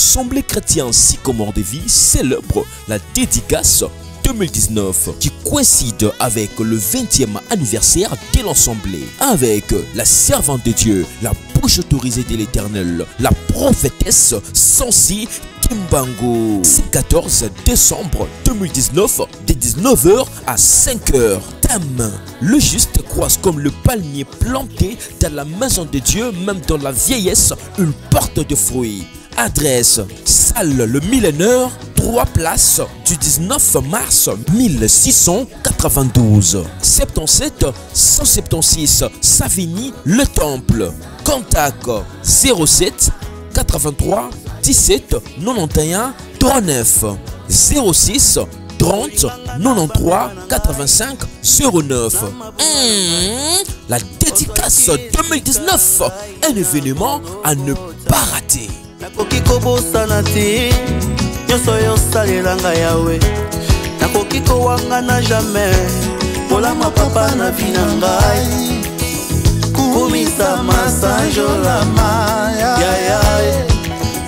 L'Assemblée chrétienne Sycomore de Vie célèbre la dédicace 2019 qui coïncide avec le 20e anniversaire de l'Assemblée. Avec la servante de Dieu, la bouche autorisée de l'Éternel, la prophétesse Sansi Kimbangu. C'est 14 décembre 2019 de 19h à 5h. Thème, le juste croise comme le palmier planté dans la maison de Dieu, même dans la vieillesse, une porte de fruits. Adresse, salle Le Millénaire, 3 places du 19 mars 1692. 77 176 Savigny, Le Temple. Contact 07 83 17 91 39 06 30 93 85 09. La dédicace 2019, un événement à ne pas rater. Nakoki kobosana te nyonso oyo osalela ngai yawe, nakoki kowangana jamais bolamu ya papa na vi na ngai. Kumisama sanjolama yaya,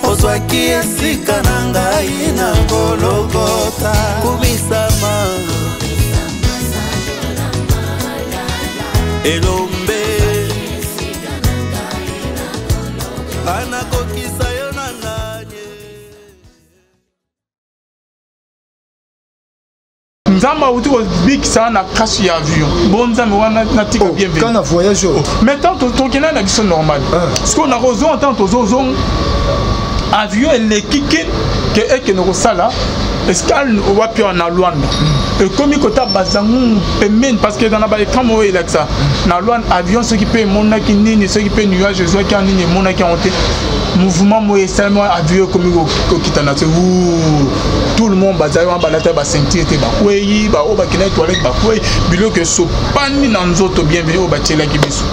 ozwaki esika na ngai na Gologota. Kumisama elombe anakokisa yo na nani. Nzambe awuti kobikisa na crash ya avion. Bon Nzambe wana natika Oh, bienvenu. Kana voyage oyo. Oh, mais tant tokenda na biso normal. Ah. Sikoyo nakozonga, ntango tozozonga avion eleki kin ke ekende kosala escale wapi wana na Luanda. Ekomi kota bazangungu pembeni parce que eza na baécran moko elakisa na Luanda avion soki mpe emonaki nini, soki mpe nuage ezwaki yango nini, emonaki yango te. Mouvement moko esalemi wana, avion ekomi kokita na se. Ouh, tout le monde bazali wana balata baceinture te, bakwei, baoyo bakendaki toilette bakwei, biloko esopani na nzoto. Bienvenu oyo batielaki biso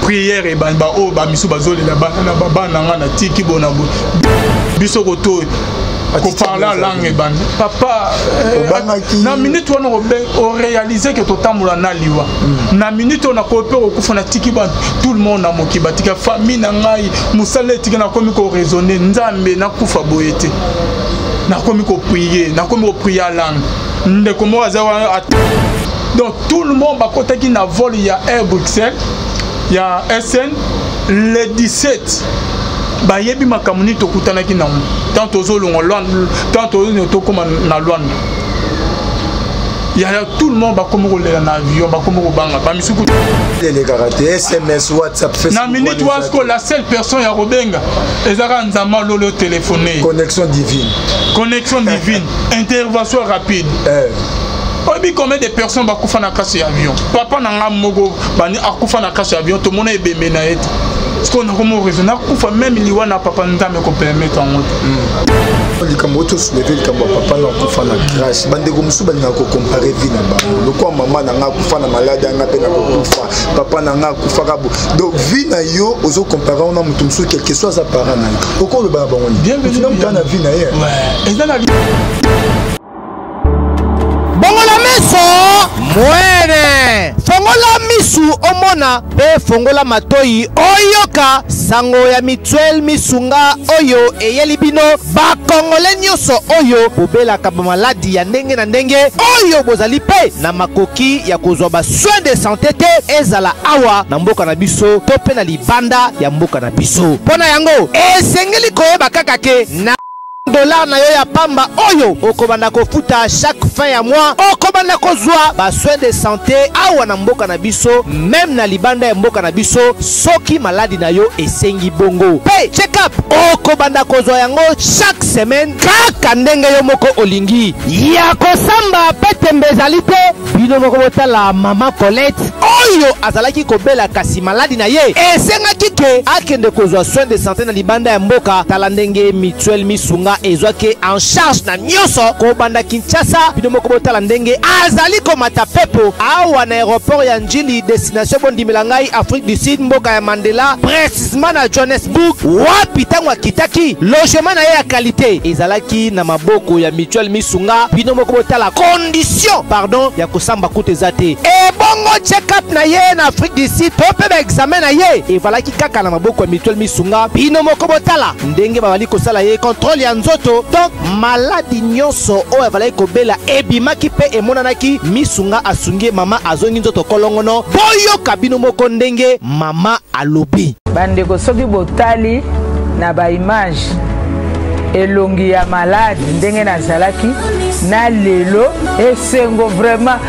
prière ebandi, baoyo bamisu bazolela bana na bana nga natiki bona boye, biso koto koparler langue ebandi papa. Obangaki. Na minute wana oréalise ke totambola na liwa. Na minute oyo nakoki mpe kokufa, natiki ba tout le monde na mokili, batika famille na ngai, mosala etika. Nakomi koraisonner, Nzambe, nakufa boye te. Nakomi koprier, nakomi koprier langue. Ndeko moko aza wana donc tout le monde bakotaki na vol ya Air Bruxelles ya SN le 17, bayebi makambo nini tokutanaki nango tant tozolongwa Luanda, tant tokóma na Luanda. Ya tout le monde bakomi kolela na avion, bakomi kobanga, bamisuku. Elekaka te SMS, WhatsApp, Facebook. Na minute wana wana eza sikoyo la seule personne ya kobenga ezaka Nzambe alolo telefone. Te. Connexion divine. Connexion divine, intervention rapide. Oyebi combien de personnes bakufa na kati ya avion? Papa na nga moko bani akufa na kati ya avion, tomona ebembe na ye te. Sikoyo nakomi raison, nakufa même liwa na papa, Nzambe kopermettre yango te. Likambo oyo tosoulever, likambo ya papa na akufa na crash, bandeko mosusu balingaka kocomparer vie na bango lokola mama na nga akufa na maladi, anga mpe na kokufa, papa na nga akufaka bo. Donc vie na yo ozocomparer wana moto mosusu, quelque soit aza parent na yo, okoloba na bango nini? Bienvenue. Moto na moto aza na vie na ye. Ouais. Eza na Bongola miso mwene, fongola misu omona mpe fongola matoi oyoka sango ya Mutuelle Misunga oyo eyeli bino bakongole nyonso oyo bobelaka bamaladi ya ndenge na ndenge, oyo bozali mpe na makoki ya kozwa basoin de santé te, ezala awa na mboka na biso to mpe na libanda ya mboka na biso. Mpo na yango, esengeli koyeba kaka ke na dollar na yo ya pamba oyo okobanda kofuta chaque fin ya mois, okobanda kozwa basoin de santé awa na mboka na biso, même na libanda ya mboka na biso, soki maladi na yo esengi bongo. Mpe check-up okobanda kozwa yango chaque semaine, kaka ndenge yo moko olingi. Ya kosamba mpe tembe ezali te. Bino moko botala mama Colette oyo azalaki kobela, kasi maladi na ye esengaki ke akende kozwa soin de santé na libanda ya mboka. Tala ndenge Mutuelle Misunga ezwaki en charge na nyonso kobanda Kinshasa. Bino moko botala ndenge azali komata pepo awa na aéroport ya Njili, destination, bondimela ngai, Afrique du Sud, mboka ya Mandela, précisement na Johannesburg, wapi ntango akitaki, logement na ye ya qualité ezalaki na maboko ya Mutuelle Misunga. Bino moko botala condition, pardon, ya kosamba kuta eza te. Ebongo Bongo check-up na ye na Afrique du Sud to mpe baexamen na ye evalaki kaka na maboko ya Mutuelle Misunga. Bino moko botala ndenge babali kosala ye contrôle ya nzoto, donc maladi nyonso oyo avalaki kobela ebimaki mpe emonanaki. Misunga asungi ye, mama azongi nzoto kolongono. Boyoka bino moko ndenge mama alobi. Bandeko, soki botali na baimage elongi ya malade ndenge nazalaki na lelo, esengo vraiment,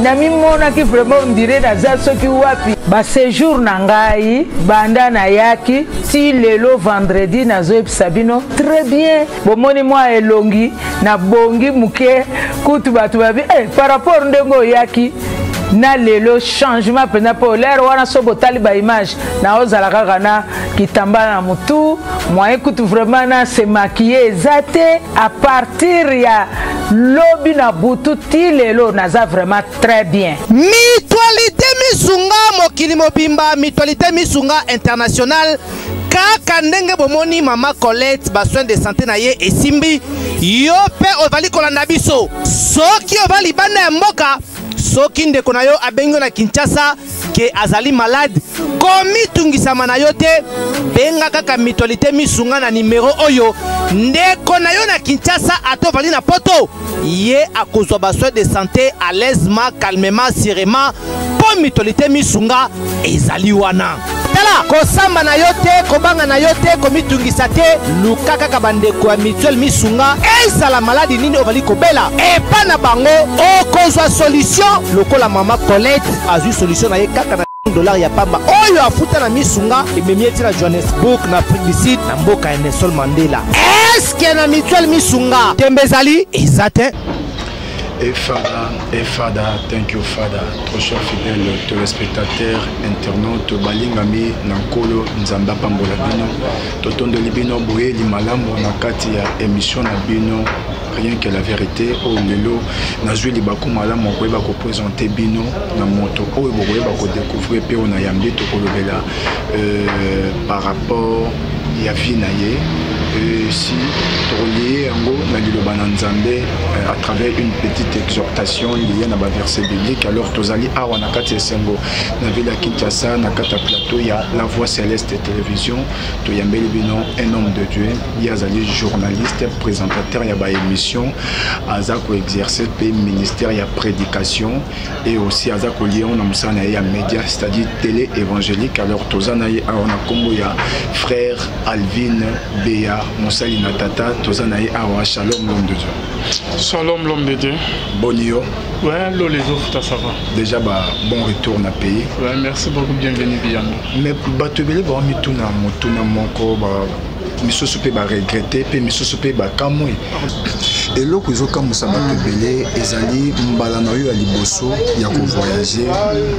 namimonaki vraiment ondire naza soki wapi. Baséjour na ngai banda nayaki ti lelo vendredi, nazoyebisa bino très bien, bomoni mwa elongi nabongi moke. Kutu bato babi par rapport ndenge oyaki na lelo, changement mpenza. Mpo lere wana, so botali baimage, naozala kaka na kitambala na motu, moyen kutu vraiment na se maquiller eza te. À partir ya lobi na butu ti lelo, naza vraiment très bien. Mutualité Misunga mokili mobimba, Mutualité Misunga international. Kaka ndenge bomoni mama Colette, basoin de santé na ye esimbi. Yo mpe ozali kolanda biso, soki oza libanda ya mboka, soki ndeko na yo abengi yo na Kinshasa ke azali malade, komitungisama na yo te, benga kaka Mutualité Misunga na nimero oyo. Ndeko na yo na Kinshasa, ata ovandi na Poto, ye akozwa basoin de santé à l'aisement, calmement, sûrement, mpo Mutualité Misunga ezali wana. Tala, kosamba na yo te, kobanga na yo te, komitungisa te, luka kaka bandeko ya Mutuelle Misunga. Ezala maladi nini ozali kobela, epa na bango okozwa solution, lokola mama Colette azwi solution na ye kaka na dollar ya pamba oyo afuta na Misunga, ememi ye ti na Johannesburg, na Afrique du Sud, na mboka ya Nelson Mandela. Eske na Mutuelle Misunga tembe ezali? Eza te. Et Father, et Father, thank you Father, trop cher fidèle téléspectateur, internaute, balingami na Nkolo, Nzambe apambola bino, totondeli bino boyeli malamu na kati ya émission na bino Rien que la vérité. Oyo lelo nazwi libaku malamu koyeba koprésente bino na moto oyo bokoyeba kodécouvrir mpe oyo nayambi, tokolobela par rapport ya vie na ye, si tokolie yango na liloba na Nzambe à travers une petite exhortation liée na baverset biblique. Alors tozali awa na kati ya esengo na ville ya Kinshasa, na kati ya plateau ya La Voix Céleste Télévision. Toyambeli bino un homme de Dieu. Ye azali journaliste, présentateur ya baémission, aza koexercer mpe ministère ya prédication et aussi aza kolia na mosala na ye ya média, c'est-à-dire télé évangélique. Alors toza na ye awa na nkombo ya frère Alvin Beya, mosali na tata. Toza na ye awa. Shalom, l'homme de Dieu. Shalom, l'homme de Dieu. Boni yo? Ouais, lo les autres, ça va. Déjà ba bon retour na pays. Ouais, merci beaucoup, bienvenue Biyano. Mais bato ebele baomituna motuna moko, ba misusu mpe baregretter, mpe misusu mpe bakamwe. Eloko ezokamwisa bato ebele ezali mbala na yo ya liboso ya kovoyage,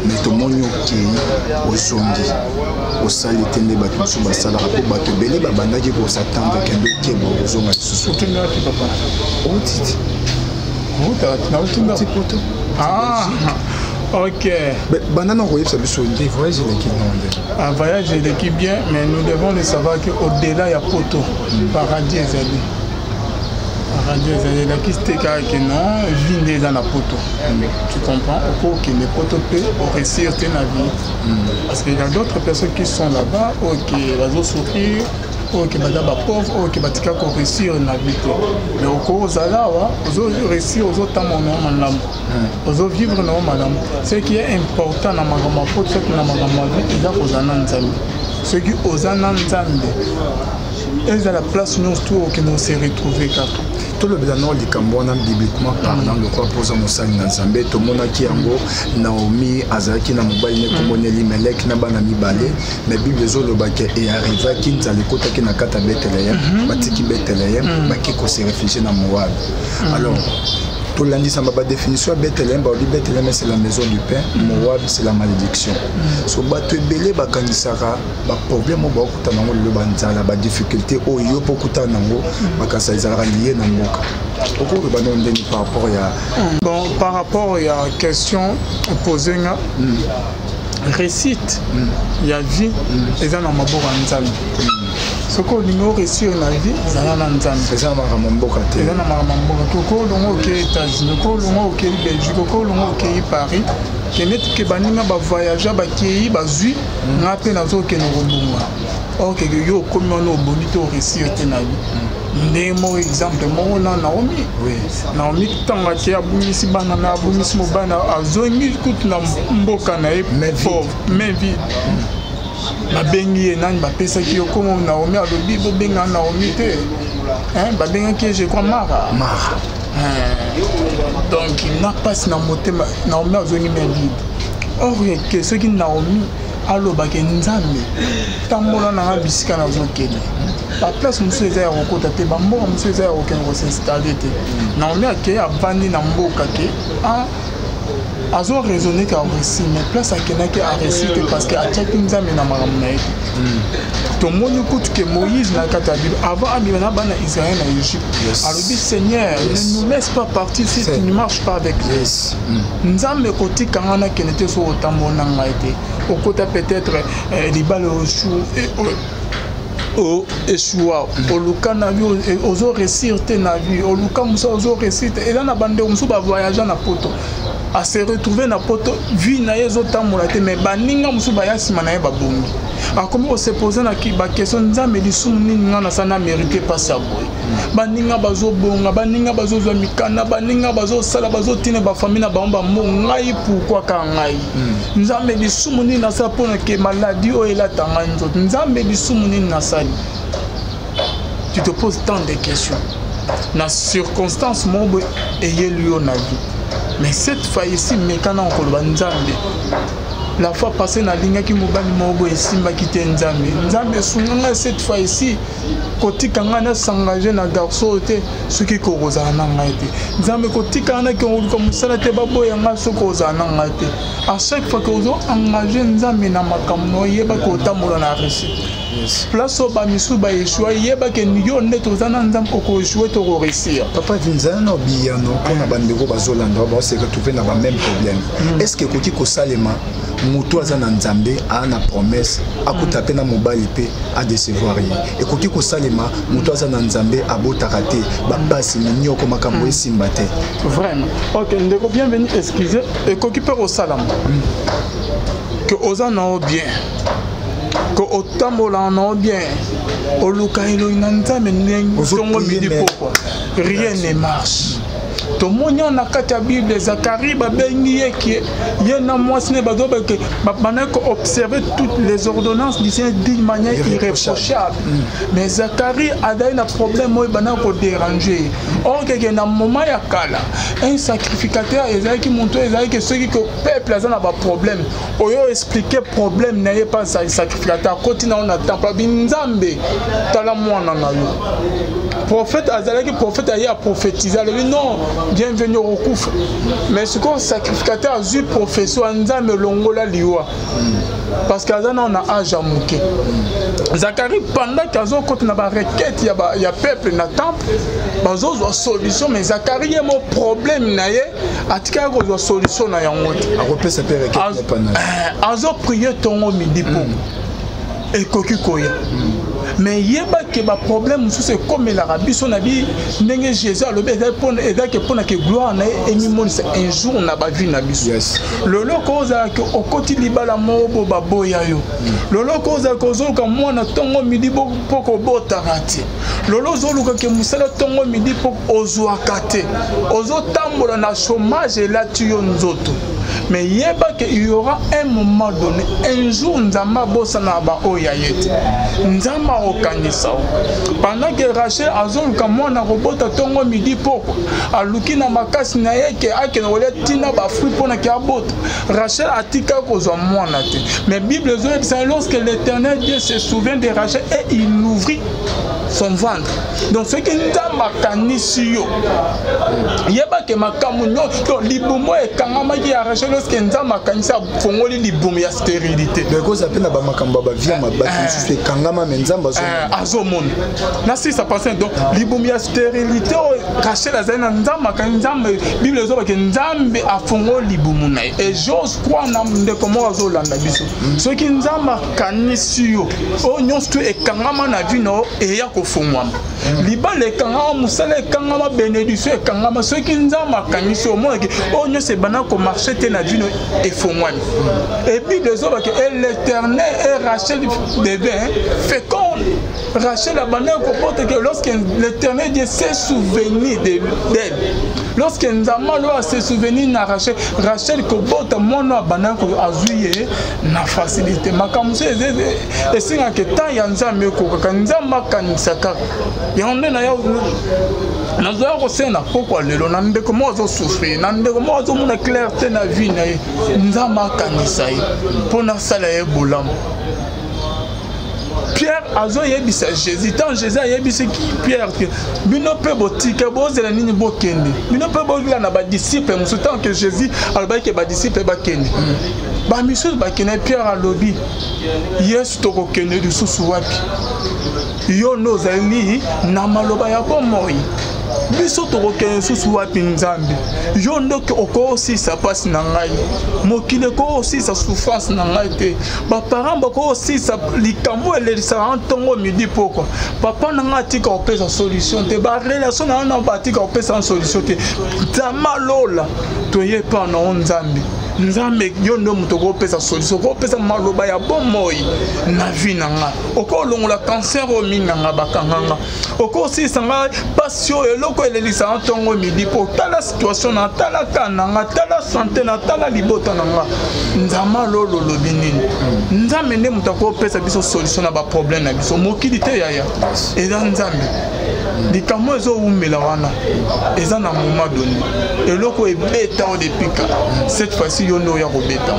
mais tomoni okei, ozongi, osali te nde bato mosusu basalaka, mpo bato ebele babandaki kos'attendre kende okeba, ozonga lisusu. Okende wapi, papa? Otiti. Nauti ti Poto. Ah, ok. Banda na koyebisa biso nde voyage eleki no nde. Un voyage eleki bien, mais nous devons le savoir que au-delà ya Poto, paradis ezali. Paradis ezali, elakisi te kaka ke non, vie nde eza na Poto. Tu comprends? Okokende Poto mpe oréussir te na vie, parce qu'il y a d'autres personnes qui sont là-bas oyo ke bazosouffrir, oyo ke baza bapauvre, oyo ke batika koréussir na vie te. Mais okozala awa, ozoréussir, ozotambola na yo malamu, ozovivre na yo malamu. Ce qui est important na makambo ya Poto, soki na makambo ya vie, eza kozala na Nzambe. Soki oza na Nzambe, ezala place nyonso tu okende, ose retrouver kaka. Tolobela nao likambo wana bibliquement parlant, lokola mpoza mosali na Nzambe. Tomonaki yango, Naomi azalaki na mobali ne kombo na Elimelek na bana mibale, mais Bible ezolobaki earrivaki nzala ekotaki na kati ya Betelehem, batiki Betelehem, baki kose réfugier na Moab. Alors tolandisama badéfinition ya Betelehem, balobi Betelehem c'est la maison du pain, Moab c'est la malédiction. So bato ebele bakangisaka baproblème oyo bakokutana nango lelo, banzala, badifficulté oyo yo mpo okutana nango, makanisa ezalaka lié na mboka. Okoloba nano ndenge par rapport ya Bon, par rapport ya question posé nga, réussite ya vie eza na maboko ya Nzambe. Soki olingi oréussir na vie, zala na Nzambe. Eza na makambo mboka te. Eza na makambo mboka te. Okoki olongo okei États-Unis, okoki olongo okei Belgique, okoki olongo okei Paris, kende ke baninga bavoyage, bakei, bazwi, nga mpe nazokende kobonga. Or que yo okomi wana, obongi te, oréussir te na vie. Ndenge moko, exemple moko na Naomi. Naomi, ntango ake, abungisi bana na, abungisi mobali na, azongi kutu na mboka na ye, pauvre, main vide. Babengi ye nani? Bapesaki yo komo Naomi. Alobi: "Bobenga Naomi te." Babengaki ye, je crois, Mara. Mara. Donc na mpasi na motema, Naomi azongi main vide. Or que soki Naomi alobaki: "Nzambe, tambola nanga bisika nazokende, baplace mosusu eza ya kokota te, bamboka mosusu eza ya kokende kos'installer te." Naomi akei, avandi na mboka ke azo raisonner ke aréussir, mais place akendaki, aréussir te, parce que atiaki Nzambe na makambo na ye te. Tomoni kutu ke Moïse na kati ya Bible, avant abima na bana Israël na Égypte, alobi: "Seigneur, ne nous laisse pas partir si tu ne marches pas avec nous." Nzambe, kotikanga nakende te soki otambola na ngai te. Okota peut-être libala, oéchoua, oluka na vie, ozo réussir te na vie, oluka mosu, ozo réussir te. Eza na bandeko mosusu bavoyage na poto, ase retrouve na poto, vie na ye ezotambola te, mais baninga mosusu baya nsima na ye babongi. Akomi kose poser na baquestion: "Nzambe, lisumu nini nga nasala na mérite mpasi ya boye? Baninga bazobonga, baninga bazozwa mikanda, baninga bazosala, bazotina bafamille na bango bamo, ngai pourquoi kaka ngai? Nzambe, lisumu nini nasala mpona ke maladie oyo elata ngai nzoto? Nzambe, lisumu nini nasali?" Tu te poses tant de questions na circonstance moko boye eyeli yo na vie. Mais cette fois ici, meka na koloba: "Nzambe, la fois passée nalingaki mobali moko boye, esimbaki te. Nzambe, Nzambe, esunga ngai cette fois ici, kotika ngai nas'engager na garçon oyo te soki kokozala na ngai te. Nzambe, kotika ngai nakende koluka mosala te, baboya ngai soki ozala na ngai te." À chaque fois ke ozo engager Nzambe na makambo, oyebaki otambola na réussite. Place oyo bamisusu baéchouer, yebaki yo nde toza na Nzambe, okoéchouer to koréussir. Papa Vinzala, na biyano mpona bandeko bazolanda, baose retrouve na bamême problème, est ce que ekoki kosalema moto aza na Nzambe, aa na promesse, akuta mpe na mobali mpe adécevoir ye? Ekoki kosalema moto aza na Nzambe, abotaka te, bapasi, minyoko, makambo esimba te? Vraiment, ok, ndeko Bienvenu, excuse, ekoki mpe kosalama ke oza na yo bien, ke otambolaka na yo bien, oluka elongi na Nzambe ndenge ntongo, midi, pokwa, rien ne marche. Tomoni awa na kati ya Bible, Zakari, babengi ye ke ye na mwasi ne bazobake, babandaki koobserver toutes les ordonnances du Seigneur d'une manière irréprochable, mais Zakari azali na problème oyo ebandaki kodéranger ye. Or que na moment ya kala, un sacrificateur ezalaki moto oyo ezalaki, soki ke peuple aza na baproblème, oyo expliquer problème na ye pa sacrificateur, akoti na yo na temple, abi: "Nzambe, tala mwana na yo." Prophète azalaki prophète, aye aprophétise, alobi: "Non, Bienvenu, okokufa." Mais sikoyo sacrificateur azwi prophétie ya Nzambe, elongola liwa, parce que aza nano na age ya moke. Zakari, pendant ke azokota na barequête ya peuple na temple, bazozwa solution, mais Zakari ye mo problème na ye atikaki kozwa solution na yango te. Akopesa mpe requête na Azoprier ntongo, midi, poko. Ekoki koya, mais yebake baproblème mosusu ekomelaka biso na bi ndenge Jésus alobi, ezalaki mpona ke gloire na ye emimonisa un jour na bavie na biso. Loloko ozalaki, okoti libala moko bo baboya yo. Loloko ozalaki, ozoluka mwana ntongo, midi, mpo kobotaka te. Lolo ozolukaki mosala ntongo, midi, mpo ozwaka te, ozotambola na chômage, elati yo nzoto. Mais yeba ke il y aura un moment donné, un jour, Nzambe abosana baoyo ya ye te. Nzambe akokanisa o pendant que Rachel azoluka mwana kobota ntongo, midi, poko, aluki na makasi na ye ke akende kolia ntina bafruit mpona ke abota. Rachel atika kozwa mwana te, mais Bible ezoyebisa: "Lorsque l'Éternel Dieu se souvient de Rachel et il ouvrit son ventre." Donc soki Nzambe akanisi yo, yebake makambo nyonso, donc libumu ekangamaki ya Rachel. Lorsque Nzambe akanisi, afongoli libumu ya stérilité. Ekoza mpe na bamakambo ya bavie, bato mosusu ekangama, me Nzambe azomona. Nasisa pensée. Donc libumu ya stérilité oyo Rachel azali na, Nzambe akangi, Nzambe, Bible ezobake Nzambe afongoli libumu na ye. Et j'ose croire na ndeko moko azolanda biso, soki Nzambe akanisi yo, oyo nyonso to ekangama na vie na yo eya kofungwama. Libala ekangama, mosala ekangama, bénédiction ekangama, soki Nzambe akangisi, omonaki oyo nyonso ebanda komarcher te na vie na yo efungwami. Et Bible ezobaki: "Et l'Éternel et Rachel devint féconde." Rachel abandaki kobota ke lorsque l'Éternel Dieu s'est souvenu d'elle, lorsque Nzambe alo ase souvenir na Rachel, Rachel kobota mwana abandaki azwi ye na facilité. Makambo mosusu esengaka temps ya Nzambe ekokaka, Nzambe akanisa kaka yango nde na ya nazoya kosenga na pokwa lelo na ndeko moko azosouffrir, na ndeko moko azomona clair te na vie na ye. Nzambe akanisa ye mpo nasala ye bolamu. Pierre azoyebisa Jésus, ntango Jésus ayebisi Pierre ke bino mpe botika, bozela nini? Bokende bino mpe bolanda badisciple mosusu. Ntango ke Jésus alobaki ke badisciple bakende, bamisusu bakende, Pierre alobi: "Yesu, tokokende lisusu wapi? Yo nde ozali na maloba ya bomoi. Biso tokokende lisusu wapi? Nzambe, yo nde okoosisa mpasi na ngai. Mokili ekoosisa souffrance na ngai te. Baparent bakoosisa likambo elelisaka ntongo, midi, pokwa. Papa na ngai atika kopesa solution te. Barelation na ngai na batika kopesa solution te. Nzambe alola, toye epa na yo. Nzambe, Nzambe, yo nde moto okopesa solution, okopesa maloba ya bomoi na vie na nga. Okolongola cancer oyo mingi na nga bakanga nga. Okosilisa nga mpasi oyo, eloko elelisaka ntongo, midi. Mpo tala situation na, tala ka na nga, tala santé na, tala libota na nga. Nzambe alolo, olobi nini?" Nzambe nde moto akopesa biso solution na baproblème na biso, mokili te. Yaya, eza Nzambe. Likambo ezowumela wana eza na moment donné, eloko ebeta oyo depuis kala, cette fois-ci yo nde oya kobeta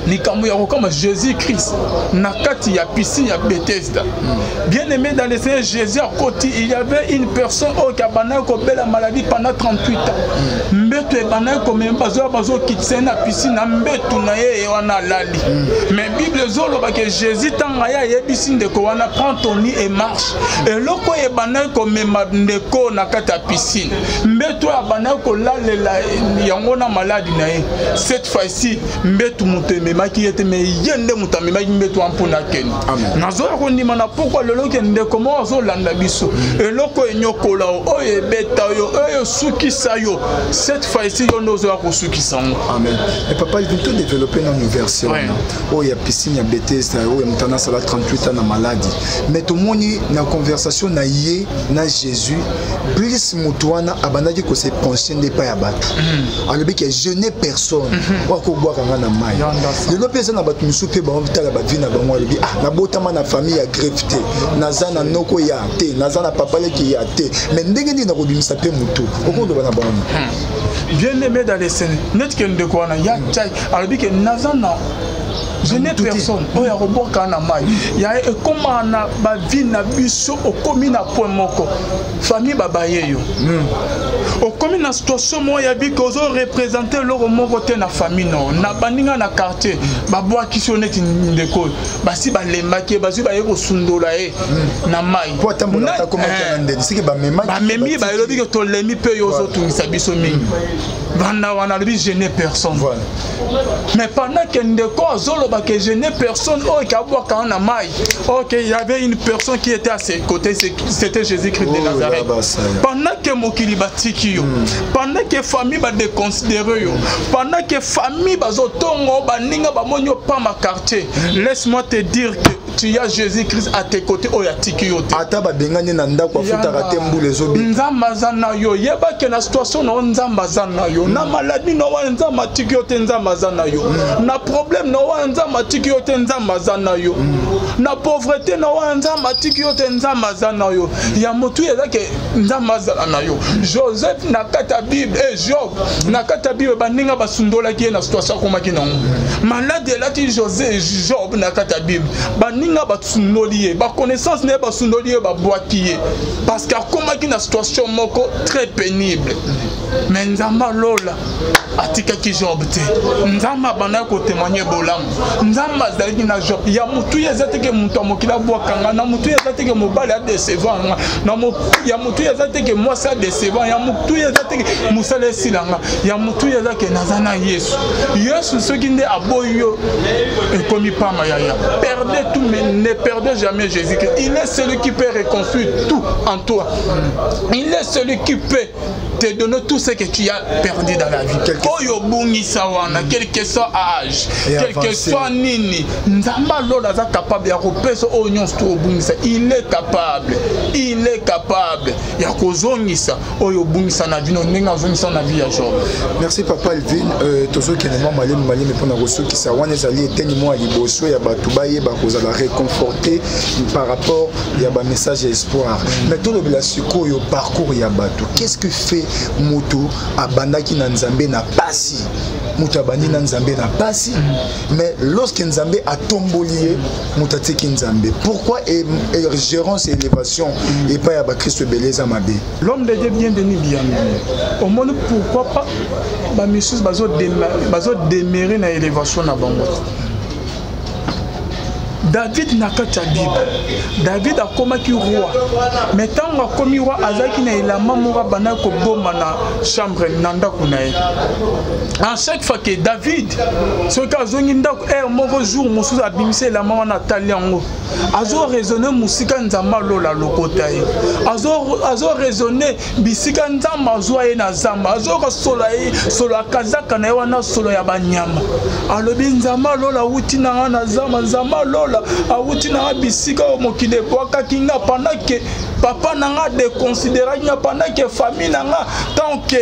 likambo ya kokama. Jésus Christ na kati ya piscine ya Bethesda, bien aimé dans le Seigneur, Jésus akoti. Il y avait une personne oyo abandaki kobela maladie pendant 38 ans. Mbeto ebandaki komema, bazoya, bazokitisa ye na piscine na mbeto na ye, ye wana alali. Mais Bible ezoloba ke Jésus, ntango aye, ayebisi ndeko wana: "Prends ton lit et marche." Eloko oyo ebandaki komema ndeko na kati ya piscine, mbeto oyo abandaki kolalela yango na maladi na ye, cette fois-ci mbeto moto ememaki ye te, mais ye nde moto amemaki mbeto wana mpona akende. Nazoya kondima na pokwa lelo ke ndeko moko azolanda biso, eloko enyokola yo, oyo ebeta yo, oyo esukisa yo, cette fois-ci yo nde ozoya kosukisa yango. Amen. Mais papa, il todévelopper nanu verset wana oyo ya piscine ya Bethesda, oyo moto anasala 38 ans na maladi. Mais tomoni na conversation na ye na Jésus, plus moto wana abandaki kose pencher nde epai ya bato. Alobi ke je n'ai personne oyo akobwaka nga na mai. Lelo mpe eza na bato mosusu mpe baotala bavie na bango, alobi: "Ah, nabotama na famille ya greffe te, naza na noko ya te, naza na papa leki ya te, mais ndenge nini nakobimisa mpe motu?" Okoloba na bango? Bien aimé dans le Seigneur, neti ke ndeko wana ya tia alobi ke naza na, je n'ai personne oyo akobwaka na mai ya. Ekómaka na bavie na biso, okomi na point moko, famille babaye yo, okomi na situation moko ya bike, ozoreprésenter eloko moko te na famille no, na baninga na quartier, babwakisi yo. Neti ndeko oyo, basi balembaki ye, bazwi, baye kosundola ye na mai. Bamemi, balobi ke tolemi mpe yo, ozotungisa biso mingi. Banda wana alobi: "Je n'ai personne." Mais pendant que ndeko azoloba que je n'ai personne oyo kabwaka na mai, ok, il y avait une personne qui était à ses côtés, c'était Jésus-Christ de Nazareth. Pendant que mokili batiki yo, pendant que famille badéconsidérer yo, pendant que famille bazotongo, baninga bamoni yo pamba, quartier, laisse-moi te dire que tu as Jésus-Christ à tes côtés oyo atiki yo te. Ata babengani na ndako, afutaka te, mbula ezobi. Nzambe aza na yo. Yebake na situation na yo, Nzambe aza na yo. Na maladi na wana, Nzambe atiki yo te, Nzambe aza na yo. Na problème na wana, Nzambe atiki yo te, Nzambe aza na yo. Na pauvreté na wana, Nzambe atiki yo te, Nzambe aza na yo. Ya motu eza ke Nzambe azala na yo. Joseph na kati ya Bible e Job na kati ya Bible, baninga basundolaki ye na situation akomaki nango. Maladi elati José, Job na kati ya Bible, baninga basundoli ye, baconnaissance na ye basundoli ye, babwaki ye parce que akomaki na situation moko très pénible. Mais Nzambe alola atikaki Job te. Nzambe abandaki kotémoigne bolamu, Nzambe azalaki na Job. Ya motuya eza te ke moto ya mokili abwaka nga na motuya, eza te ke mobali adecevoir nga na ya motuya, eza te ke mwasi adecevoir ya motuya, eza te ke mosala esila nga. Ya motuya eza ke naza na Yesu. Yesu soki nde aboyi yo, ekomi pamba. Yaya, perdez tout mais ne perdez jamais Jésus. Il est celui qui peut reconstruire tout en toi, il est celui qui peut te donner tout ce que tu as perdu dans la vie. Oyo obungisa wana, quel que soit âge, quel que soit nini, Nzambe alola aza capable ya kopesa oyo nyonso to obungisa. Il est capable, il est capable ya kozongisa oyo obungisa na bino, ndenge azongisa na vie ya Job. Merci, papa Elvin. Tozokende mwa malemi malemi mpona kosukisa. Wana ezali eteni mwa liboso ya bato bayeba kozala réconforté par rapport ya bamessage ya espoir. Mais tolobela sikoyo parcours ya bato. Qu'est-ce que fait moto abandaki na Nzambe na pasi? Moto abandi na Nzambe na pasi, mais lorsque Nzambe atomboli ye, moto atiki Nzambe. Pourquoi gérance et élévation epai ya bakristo ebele eza mabe? L'homme de Dieu Bienvenu Biyano, omoni, pourquoi pas bamisusu bazodemeurer na élévation na bango? David na kati ya Bible, David akomaki roi, mais ntango akomi roi, azalaki na elamba moko abandaki koboma na chambre na ndako na ye. En chaque fois que David soki azongi ndako heure moko, jour mosusu abimisi elamba wana, atali yango, azoraisonne mosika Nzambe alola lokota ye, azoraisonne bisika Nzambe azwa ye na zamba, azoyoka solo ye, solo ya kazaka na ye wana, solo ya banyama. Alobi: "Nzambe alola awuti na nga na zamba, Nzambe alola awuti na nga bisika oyo mokili ebwakaki nga, pendant que papa na nga déconsidéraki nga, pendant que famille na nga, tant que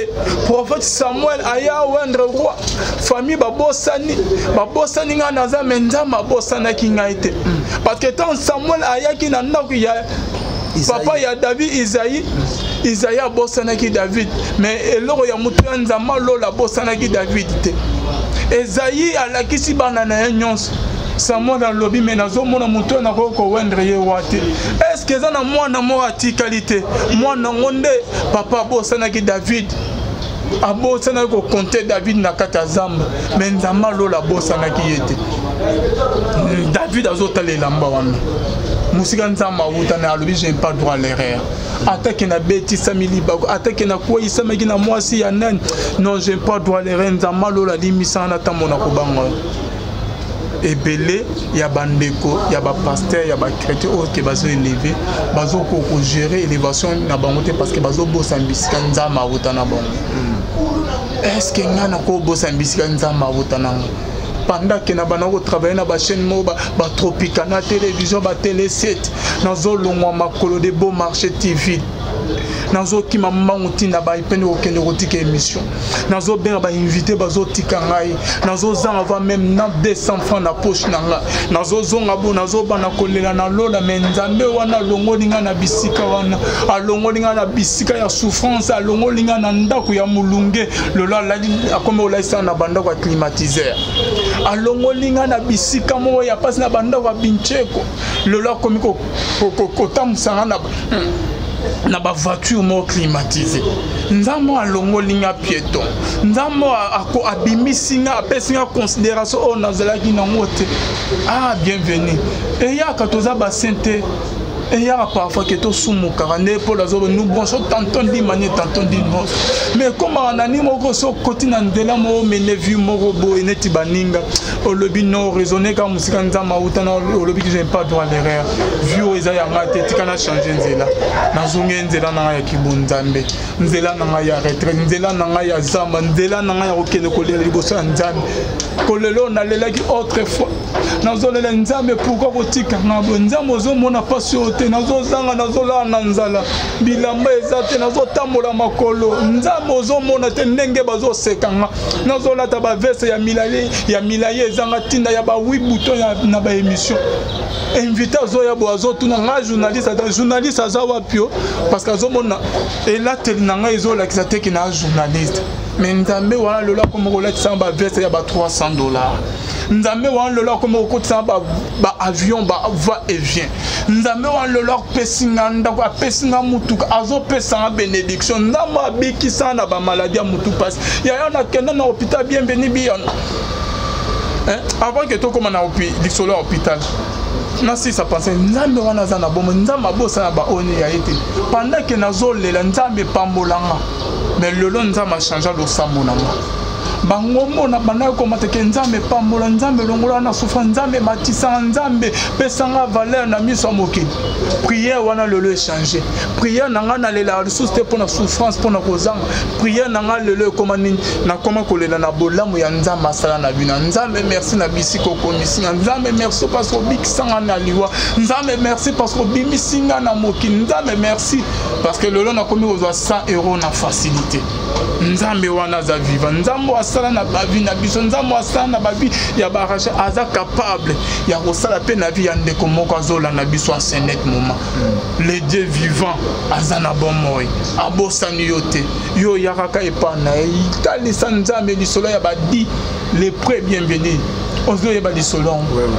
prophète Samuel aya oindre roi, famille babosani, babosani nga naza, mais Nzambe abosanaki ngai te." Parce que tant Samuel ayaki na ndako ya papa ya David, Isaïe, Isaïe abosanaki David, mais eloko ya motu ya Nzambe alola abosanaki David te. Ezayi alakisi bana na ye nyonso. Samuel alobi: "Mais nazomona motu oyo nakoki koindre ye wa te. Est-ce eza na mwana moko atikali te?" Mwana yango nde papa abosanaki David, abosanaki kocompter David na kati ya zamba, mais Nzambe alola abosanaki ye te. David azotala elamba wana, mosika Nzambe awuta na, alobi: "Je n'ai pas droit à l'erreur. Atake nabetisami libako, atake nakweyisamaki na mwasi ya nani, non, je n'ai pas droit à l'erreur. Nzambe alola alimisanga na ntambo na kobanga." Ebele ya bandeko ya bapasteur, ya bachrétien oyo ke bazoélever, bazokoka kogérer élévation na bango te parce que bazobosana bisika Nzambe awuta na bango. Est ce que ngai nakobosana bisika Nzambe awuta nango pendant ke na banda kotravaille na bachaîne moko, Batropicana télévision, batélé 7, nazolongwa makolo de Beau Marché TV, nazokima mbangu ntina baipene kokende kotika émission, nazobenga bainvité, bazotika ngai, nazozanga va même na 200 francs na poche na ngai, nazozonga bo, nazobanda kolela na lola. Mais Nzambe wana alongoli ngai na bisika wana, alongoli ngai na bisika ya souffrance, alongoli ngai na ndako ya molunge, lelo akomi kolalisa na bandako ya climatiseur. Alongoli ngai na bisika moko ya mpasi, na bandako ya bincheko, lelo akomi kotambusa ngai na bavoiture moko climatisé. Nzambe alongoli nga piéton, Nzambe abimisi nga, apesi nga considération oyo nazalaki nango te. Ah, Bienvenu, eyaka toza basaint te. Eyaka parfois ke tosumukaka nde mpo nazoba, nous bronchons tantôt d'une manière, tantôt d'une autre, mais ekomaka na nini moko so okoti na nzela moko mene vie moko boye neti baninga, olobi non, raisonne kaka mosika Nzambe auta na, olobi que je n'ai pas droit à l'erreur, vie oyo eza yanga te, tika na change nzela, nazongi nzela na ngai ya kibonzambe, nzela na ngai ya retraite, nzela na ngai ya zamba, nzela na ngai ya kokende kolela liboso ya Nzambe. Kolela oyo nalelaki autrefois, nazolela Nzambe: "Pourquoi kotika nga boye? Nzambe, ozomona mpasi oyo." te, nazozanga, nazolala na nzala, bilamba eza te, nazotambola makolo. Nzambe, ozomona te ndenge bazoseka nga? Nazolata baveste ya milai, ya milai ezanga ntinda, ya ba 8 bouton na baémission. Invité azoya boye, azotuna nga: "Journaliste aza, journaliste aza wapi?" O parce que azomona elateli na ngai ezolakisa te ke na journaliste. Mais Nzambe wana lelo akoma kolatisa baveste ya ba 300 $. Nzambe wana lelo akoma kokotisa baavion, ba va et vient. Nzambe wana lelo apesi nga ndako, apesi nga mutuka, azopesa nga bénédiction. Nzambe abikisa na bamaladi ya mutu mpasi. Yaya, nakenda na hôpital, Bienvenu Biyano, avant ke tokóma na lisolo ya hôpital, nasisa pense. Nzambe wana aza na bomo. Nzambe abosana baoyo ya ye te. Pendant ke nazolela, Nzambe epambolanga. Mais lelo Nzambe achange losambo na nga. Bango mona bandaki komateke: "Nzambe epambola, Nzambe elongola na souffrance, Nzambe ematisanga, Nzambe pesanga valeur na miso ya mokili." Prière wana lelo echange. Prière na ngai, nalelaka lisusu te mpo na souffrance, mpo na kozanga. Prière na ngai lelo ekoma nini? Nakoma kolela na bolamu ya Nzambe asala na bino. Nzambe merci na bisika okomisi nga. Nzambe merci parce que obikisanga na liwa. Nzambe merci parce que obimisi nga na mokili. Nzambe merci parce que lelo nakomi kozwa 100 € na facilité. Nzambe wana aza vivant. Nzambe asala na bavie na biso, Nzambe asala na bavie ya barache, aza capable ya kosala mpe na vie ya ndeko moko azolanda biso en ce net moment. Le Dieu vivant aza na bomoi, abosani yo te. Yo oyakaka epai na ye, talisa Nzambe lisolo ya ba 10 lépreux. Bienvenu, ozoyeba lisolo yango.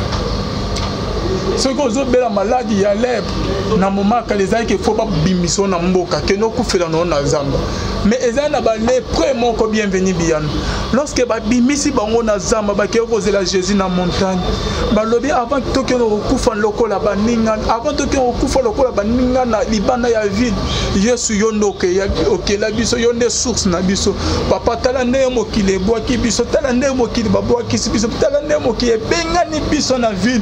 Soki ozobela maladi ya lèpre na moma kala, ezalaki fo babimisa yo na mboka, kende okufela na yo na zamba. Mais ezali na balépreux moko, Bienvenu Biyano, lorsque babimisi bango na zamba, bakei kozela Jésus na montagne. Balobi: "Avant tokende kokufa lokola baninga, avant tokende kokufa lokola baninga na libanda ya ville, Yesu, yo nde okela biso, yo nde source na biso. Papa, tala ndenge mokili ebwaki biso, tala ndenge mokili babwakisi biso, tala ndenge mokili ebengani biso na ville.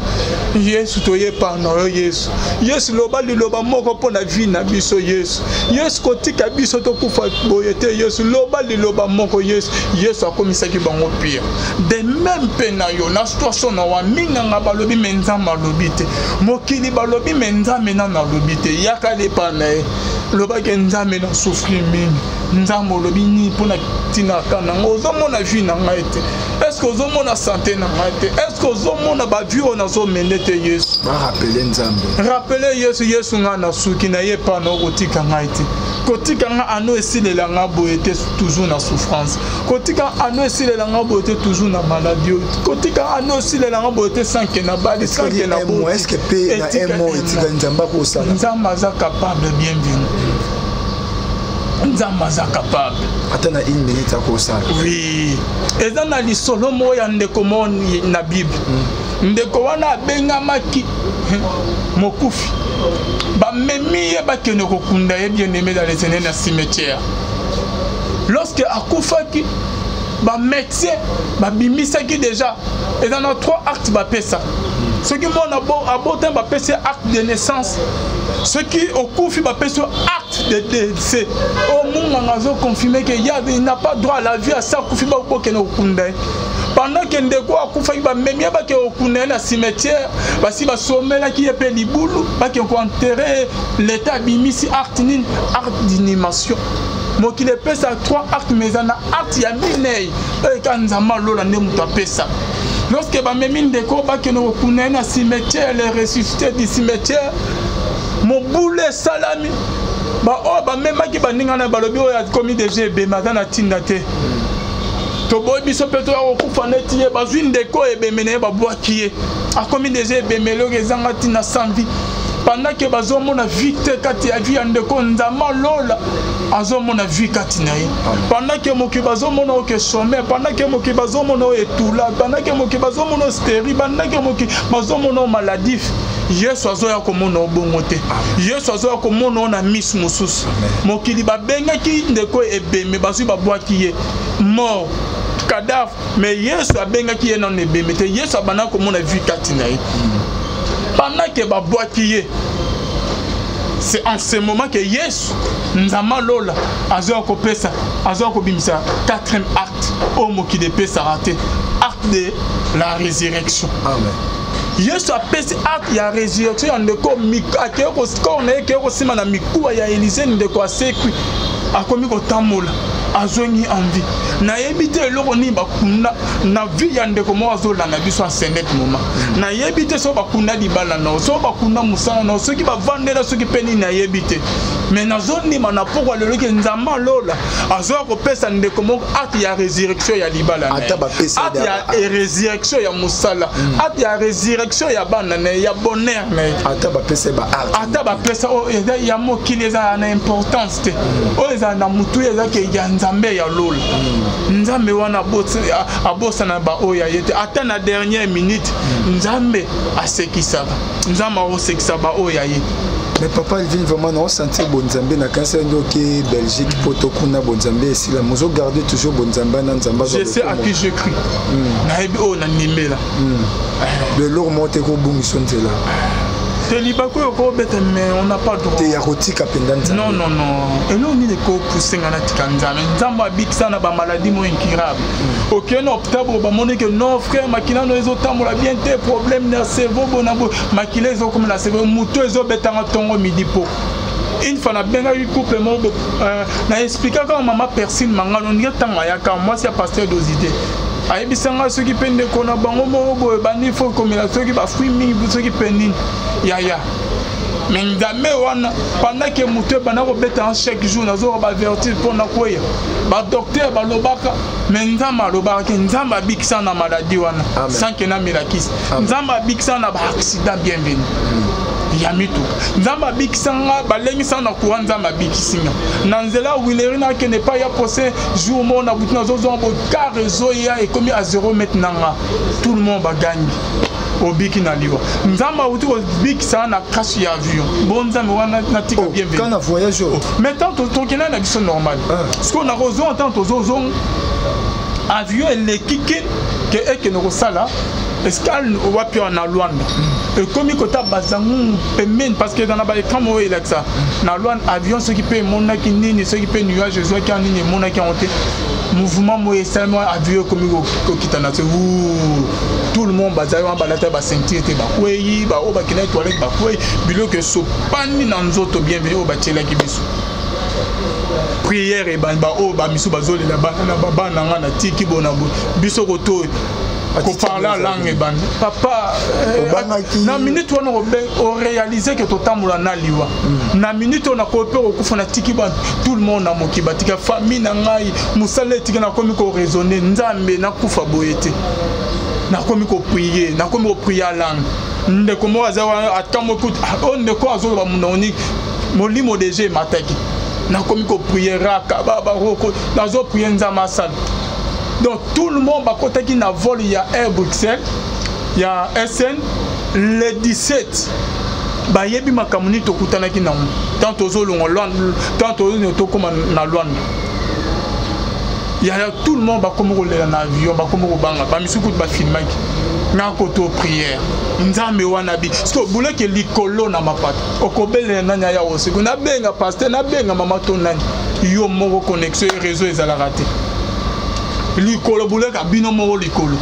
Yesu, toyepa na yo. Yesu, Yesu, loba liloba moko mpo na vie na biso. Yesu, Yesu, kotika biso tokufa boye te. Yesu, loba liloba moko, Yesu." Yesu akomisaki bango pire. De même mpe na yo, na situation na wa minganga balobi, me Nzambe alobi te. Mokili balobi, me Nzambe nano alobi te. Yaka lepa na ye, lobaki: "Nzambe, na souffrir mingi. Nzambe, olobi nini mpona ntina ka nango? Ozomona vie na ngai te? Est-ce ozomona santé na ngai te? Est-ce ozomona bavie oyo nazomene te, Yesu?" Barappeler Nzambe. Rappeler Yesu: "Yesu, ngai nasuki na ye epa na, okotika ngai te. Kotika nga ano esilela nga boye te, toujours na souffrance. Kotika ano esilela nga boye te, toujours na maladie oyo. Kotika ano esilela nga boye te, sans que nabali, sans que na Est-ce que mpe na un mois etika, Nzambe akosala? Nzambe aza capable, Bienvenu. Nzambe aza capable. Ata na une minute akosala. Oui, eza na lisolo moko ya ndeko moko na Bible. Ndeko wana abengamaki mokufi, bamemi ye, bakende kokunda ye, bien-aimé dans le Seigneur, na cimetière. Lorsque akufaki, bamédecin babimisaki déjà, eza na trois actes bapesa. Soki mwana abotami, bapesi acte de naissance. Soki okufi, bapesi acte de décès. Oyo munganga azoconfirme ke ya, il n'a pas droit à la vie, asa akufi, bokende kokunda ye. Pendant ke ndeko akufaki, bamemi ye, bakende kokunda ye na cimetière, basi basomelaki ye mpe libulu, bakende koenterrer. L'état abimisi acte nini? Acte d'inhumation. Mokili epesa trois acte, mais eza na acte ya minei oyo eka Nzambe alola nde moto apesa. Lorsque bamemi ndeko, bakende kokunda ye na cimetière, le ressuscité du cimetière, mobulu esalami. Baoyo bamemaki baninga na balobi: "Oyo akomi déjà ebembe, aza na ntinda te. Toboyi biso mpe toya kokufa neti ye." Bazwi ndeko ebembe na ye, babwaki ye, akomi déjà ebembe, eloko ezanga ntina, sans vie. Pendant ke bazomona vie te kati ya vie ya ndeko, Nzambe alola azomona vie kati na ye. Pendant ke mokili bazomona oyo ke chômeur, pendant ke mokili bazomona oyo etula, pendant ke mokili bazomona oyo stérile, pendant ke mokili bazomona oyo maladif, Yesu azoya komona obongo te. Yesu azoya komona oyo na miso mosusu. Mokili babengaki ndeko ebembe, bazwi, babwaki ye, mort, cadavre. Mais Yesu abengaki ye nano ebembe te. Yesu abanda komona vie kati na ye pendant ke babwaki ye. C'est en ce moment que Yesu, Nzambe alola, azoya kopesa, azoya kobimisa quatrième acte oyo mokili epesaka te, acte de la résurrection. Amen. Yesu apesi acte ya résurrection ya ndeko, akei corps na ye ekei kosima na mikuwa ya Elise, ndeko asekwi, akomi kotambola, azongi en vie. Nayebi te eloko nini bakunda na vie ya ndeko moko azolanda biso en ce moment. Nayebi te soki bakunda libala na yo, soki bakunda mosala na yo, soki bavandela, soki mpe nini, nayebi te. Mais nazondima na pokwa lelo ke Nzambe alola azoya kopesa ndeko moko acte ya résurrection ya libala na ye, acte ya résurrection ya mosala, acte ya résurrection ya bana na ye, ya bonheur na ye. Ata bapesa ba acte, ata bapesa oyo eza ya mokili, ezala na importance te. Oyo ezala na motu eza ke ya Nzambe ya lola. Nzambe wana abosana baoyo ya ye te. Ata na dernière minute, Nzambe asekisaka, Nzambe akosekisa baoyo ya ye. Mais papa Alvin, vraiment naosentir bonzambe. Nakanisi nde oke Belgique mpo tokuna bonzambe esila, mozogarde toujours bonzambe na Nzambe. Je sais à qui je crie. Nayebi oyo nandimela. Leloko moko te kobungisa nzela. Te, libaku oyo kobeta, mais on n'a pas droit te ya kotika mpenza Nzambe. Non, non, non, eloko nini ekopuse nga natika Nzambe? Nzambe abikisa na bamaladi mo incurable. Okende na hôpital boye, bamoni ke non frère, makila no ezotambola bien te, problème na cerveau bona boye, makila ezokoma na cerveau, moto ezobetanga ntongo, midi po. Une fois nabengaki couple moko, na expliquaka mama Persine Mangano ndenge ntango ayaka, mwasi ya pasteur Dosite, ayebisanga soki mpe ndeko na bango moko boye bandi fo komela soki bafruit mingi, soki mpe nini yaya. Mais Nzambe wana, pendant ke moto ebanda kobeta chaque jour, nazoka bavertige mpo na kweya, badocteur balobaka, mais Nzambe alobaka ke Nzambe abikisa na maladie wana sans ke namelakisi. Nzambe abikisa na baaccident bienvenu ya mituka. Nzambe abikisa nga, balengisa na courant, Nzambe abikisi nga na nzela wileri. Nakende epai ya pose jour moko na butu, nazozonga boye, car ezoya, ekomi à 0 mètre na nga, tout le monde bagangi: "Obiki na liwa." Nzambe awuti kobikisa na crash ya avion. Bo Nzambe wana natika oh, bienvenu na voyage oyo? Mais tant tokenda na biso normal, sikoyo nakozonga, ntango tozozonga, avion eleki ke ekende kosala escale wapi wana na Lwanda, ekomi kota bazangungu pembeni, parce que eza na baécran moko elakisa na Lwanda. Avion soki mpe emonaki nini, soki mpe nuage ezwaki yango nini, emonaki yango te, mouvement moko esalemi, avion ekomi kokita na se. Tout le monde bazali wana, balata baceinture te, bakwei, baoyo bakendaki toilette bakwei, biloko esopani na nzoto. Bienvenu oyo batielaki biso prière ebandi, baoyo bamisu bazolela: "Bana nga natiki bona boye." Biso koto koparler langue ebandi, papa. Na minute wana oréalise ke totambola na liwa. Na minute oyo nakoki mpe kokufa, natiki tout le monde na mokili, batika famille na ngai, mosala etika. Nakomi koraisonner: Nzambe, nakufa boye te. Nakomi koprier, nakomi koprier langue. Ndeko moko aza wana, atambo kutu oyo ndeko azoloba monoko nini, molimo deja emataki. Nakomi koprier raka babaroko, nazoprier Nzambe asala. Donc tout le monde bakotaki na vol ya Air Bruxelles ya SN le 17, bayebi makambo nini tokutanaki nango tant tozolongwa, tant tokóma na Lwanda. Ya tout le monde bakomi kolela na avion, bakomi kobanga, bamisu kutu bafilmaki nga koto prière. Nzambe wana bi siko buleke likolo na mapata, okobelela nani aya osiko? Nabenga pasteur, nabenga mama to nani? Yo moko connexion réseau ezalaka te likolo, buleka bino moko likolo.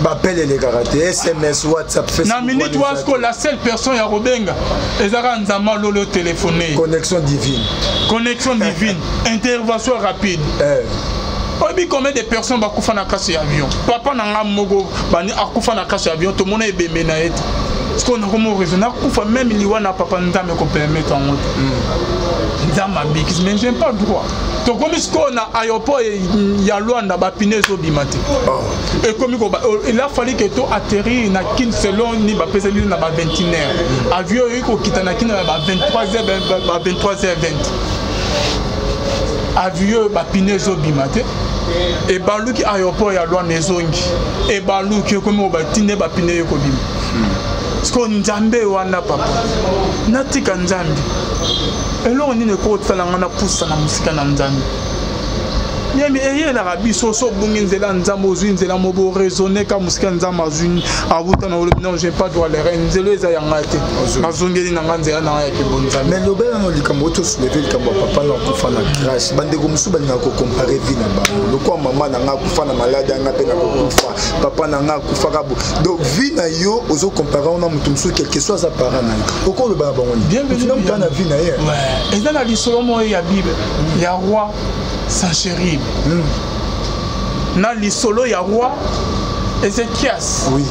Bapele elekaka te, SMS, WhatsApp, Facebook. Na minute wana siko, la seule personne ya kobenga ezaka Nzambe alolo, telefone. Connexion divine. Connexion divine, intervention rapide. Oyebi combien de personnes bakufa na crash ya avion? Papa na nga moko bani akufa na crash ya avion, tomona ebembe na ye te. Sikoyo nakomo raison, nakufa même liwa na papa, Nzambe kopermettre yango te. Nzambe abikisi, mais j'ai pas droit. Tokomi sikoyo na aéroport ya Lwanda, bapine ezobima te, ekomi koba. Il a fallu que to atterrir na Kine selon ni bapesa biso na ba 21 heures. Avion oyo kokita na Kine na ba 23 heures, ba 23 heures 20. Avion oyo bapine ezobima te, ebaluki aéroport ya Lwanda, ezongi, ebaluki, ekomi kobatinde, bapine ekobima. Sikoyo Nzambe wana, papa, natika Nzambe? Eloko nini ekotala nga napusa na mosika na Nzambe? Yemi eyelaka biso so obungi nzela Nzambe, ozwi nzela mo boraisonne ka mosika Nzambe azwi awuta na olobi non, j'ai pas droit l'erreur, nzela eza ya ngai te, nazongeli na ngai nzela na ngai ya kebonzambe. Mais lobela no likambo oyo tosouleve, likambo ya papa na akufa na crash. Bandeko mosusu balingaka kocompare vie na bango, lokola mama na ngai akufa na maladi, ya ngai mpe nakokufa, papa na ngai akufaka bo. Donc vie na yo ozocompare wana moto mosusu, quelque soit aza parent na yo, okoloba na bango nini na moto na vie na ye? Eza na lisolo moko ya Bible ya roi Sancherib na lisolo ya roi Ezekias. Oui.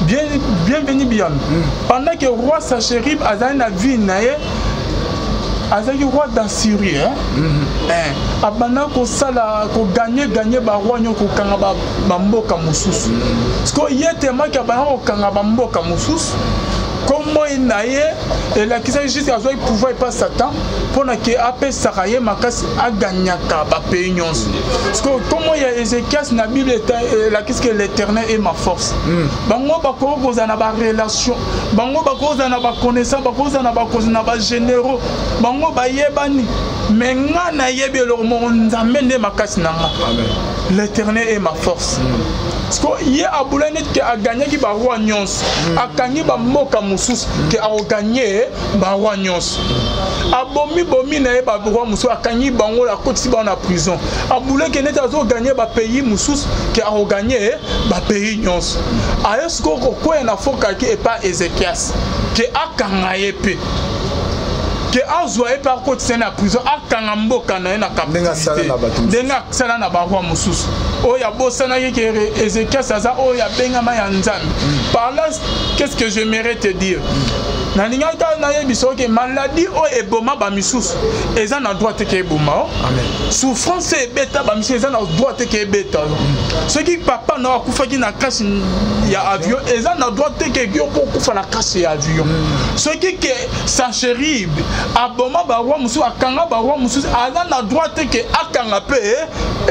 Bien, bienvenue bien. Pendant que roi Sancherib azali na vie na ye, azalaki roi d'Assyrie, hein? Eh, abanda kosala koganye ganye baroi nyonso, kokanga bamboka mosusu. Sikoyo ye temaki abanda kokanga bamboka mosusu, kombo na ye elakisaki juste azwaki pouvoir epa Satan mpo na ke apesaka ye makasi aganyaka bapays nyonso. Sikoyo kombo ya Ezekias na Bible elakisi ke l'Éternel est ma force. Bango bakoki kozala na barelation, bango bakoki kozala na baconnaissance, bakoki kozala na bakonzi na bagénéraux, bango bayebani, mais nga nayebi eloko moko: Nzambe nde makasi na nga, l'Éternel est ma force. Siko ye abulai neti ke aganyaki baroi nyonso, akangi bamboka mosusu, ke akoganye baroi nyonso. Abomi bomi na ye baroi mosusu, akangi bango, akotisi bango na prison. Abulaki neti azoganye bapays mosusu, ke akoganye bapays nyonso. Aye sikoyo kokwea na fokaki epa Ezekias ke akanga ye mpe ke azwa ye mpe akotisa ye na prison, akanga mboka na ye na captivité, ndenge asala na baroi mosusu. Oyo abosanaki ke Ezekias aza oyo abengama ya Nzambe. Par là, qu'est-ce que j'aimerais te dire? Nalingaki kaka nayebisa oke maladie oyo eboma bamisusu eza na droit te ke eboma o. Souffrance oyo ebeta bamisusu eza na droit te ke ebeta yo. Soki papa na yo akufaki na crash ya avion, eza na droit te ke yo mpo okufa na crash ya avion. Soki ke Sancherib aboma baroi mosusu, akanga baroi mosusu, aza na droit te ke akanga mpe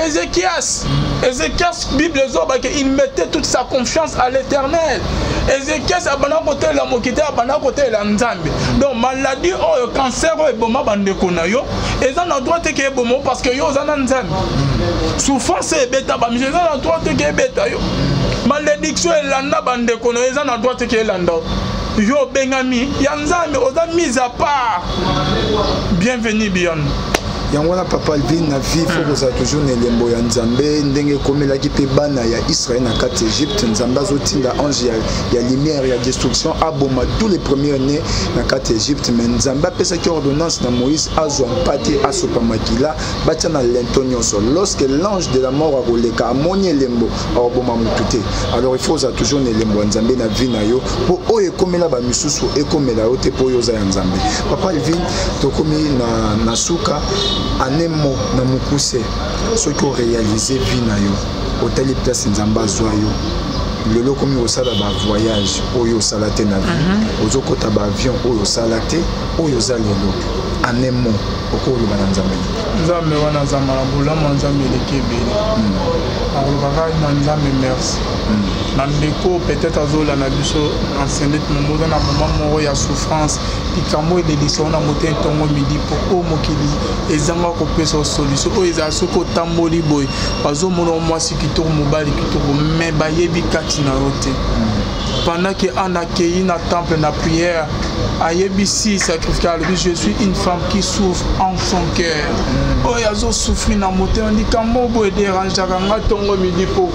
Ezekias. Ezekias, Bible ezoloba ke il mettait toute sa confiance à l'Éternel. Ezekias abanda kotelela mokili te, abanda kotelela Nzambe. Donc maladie oyo, cancer oyo eboma bandeko na yo, eza na droit te ke eboma, parce que yo oza na Nzambe. Souffrance ebeta bamiso, eza na droit te ke ebeta yo. Malédiction elanda bandeko na yo, eza na droit te ke elanda yo. Obengami ya Nzambe, oza mise à part. Bienvenue beyond. Yango wana, papa Alvin, na vie faut kozala toujours na elembo ya Nzambe, ndenge ekomelaki mpe bana ya Israel na kati ya Egypte. Nzambe azotinda ange ya lumière ya destruction aboma tous les premiers nés na kati ya Egypte, mais Nzambe apesaki ordonnance na Moïse azwa mpate, asopa makila, batia na linteau nyonso. Lorsque l'ange de la mort akoleka, amoni elembo, akoboma motu te. Alors il faut ozala toujours na elembo ya Nzambe na vie na yo, mpo oyo ekomela bamisusu ekomela yo te, mpo oyo oza ya Nzambe. Papa Alvin, tokomi na suka. Ane mo na mokuse, soki oréalise vie na yo, otali place Nzambe azwa yo lelo, okomi kosala bavoyage oyo osala te na vie, ozokɔta baavion oyo osala te, oyo oza lelo, ane mo okoloba na Nzambe? Nzambe wana azamba na bolamu ya Nzambe eleki ebele. Akolobaka na Nzambe merci. Na ndeko peut-être azolanda biso na sendet momo, oza na moment moko ya souffrance, likambo elelisa yo na motema ntongo midi, mpo oyo mokili ezanga kopesa yo solution. Oyo ezala soki otamboli boye, bazomona mwasi kitoko, mobali kitoko, mais bayebi kati na yo te. Pendant que Anne akei na temple na prière, ayebisi sacrificateur, alobi: "Je suis une femme qui souffre en son cœur." Oyo azosouffrir na motema, likambo boye ederangeaka nga ntongo midi, mpo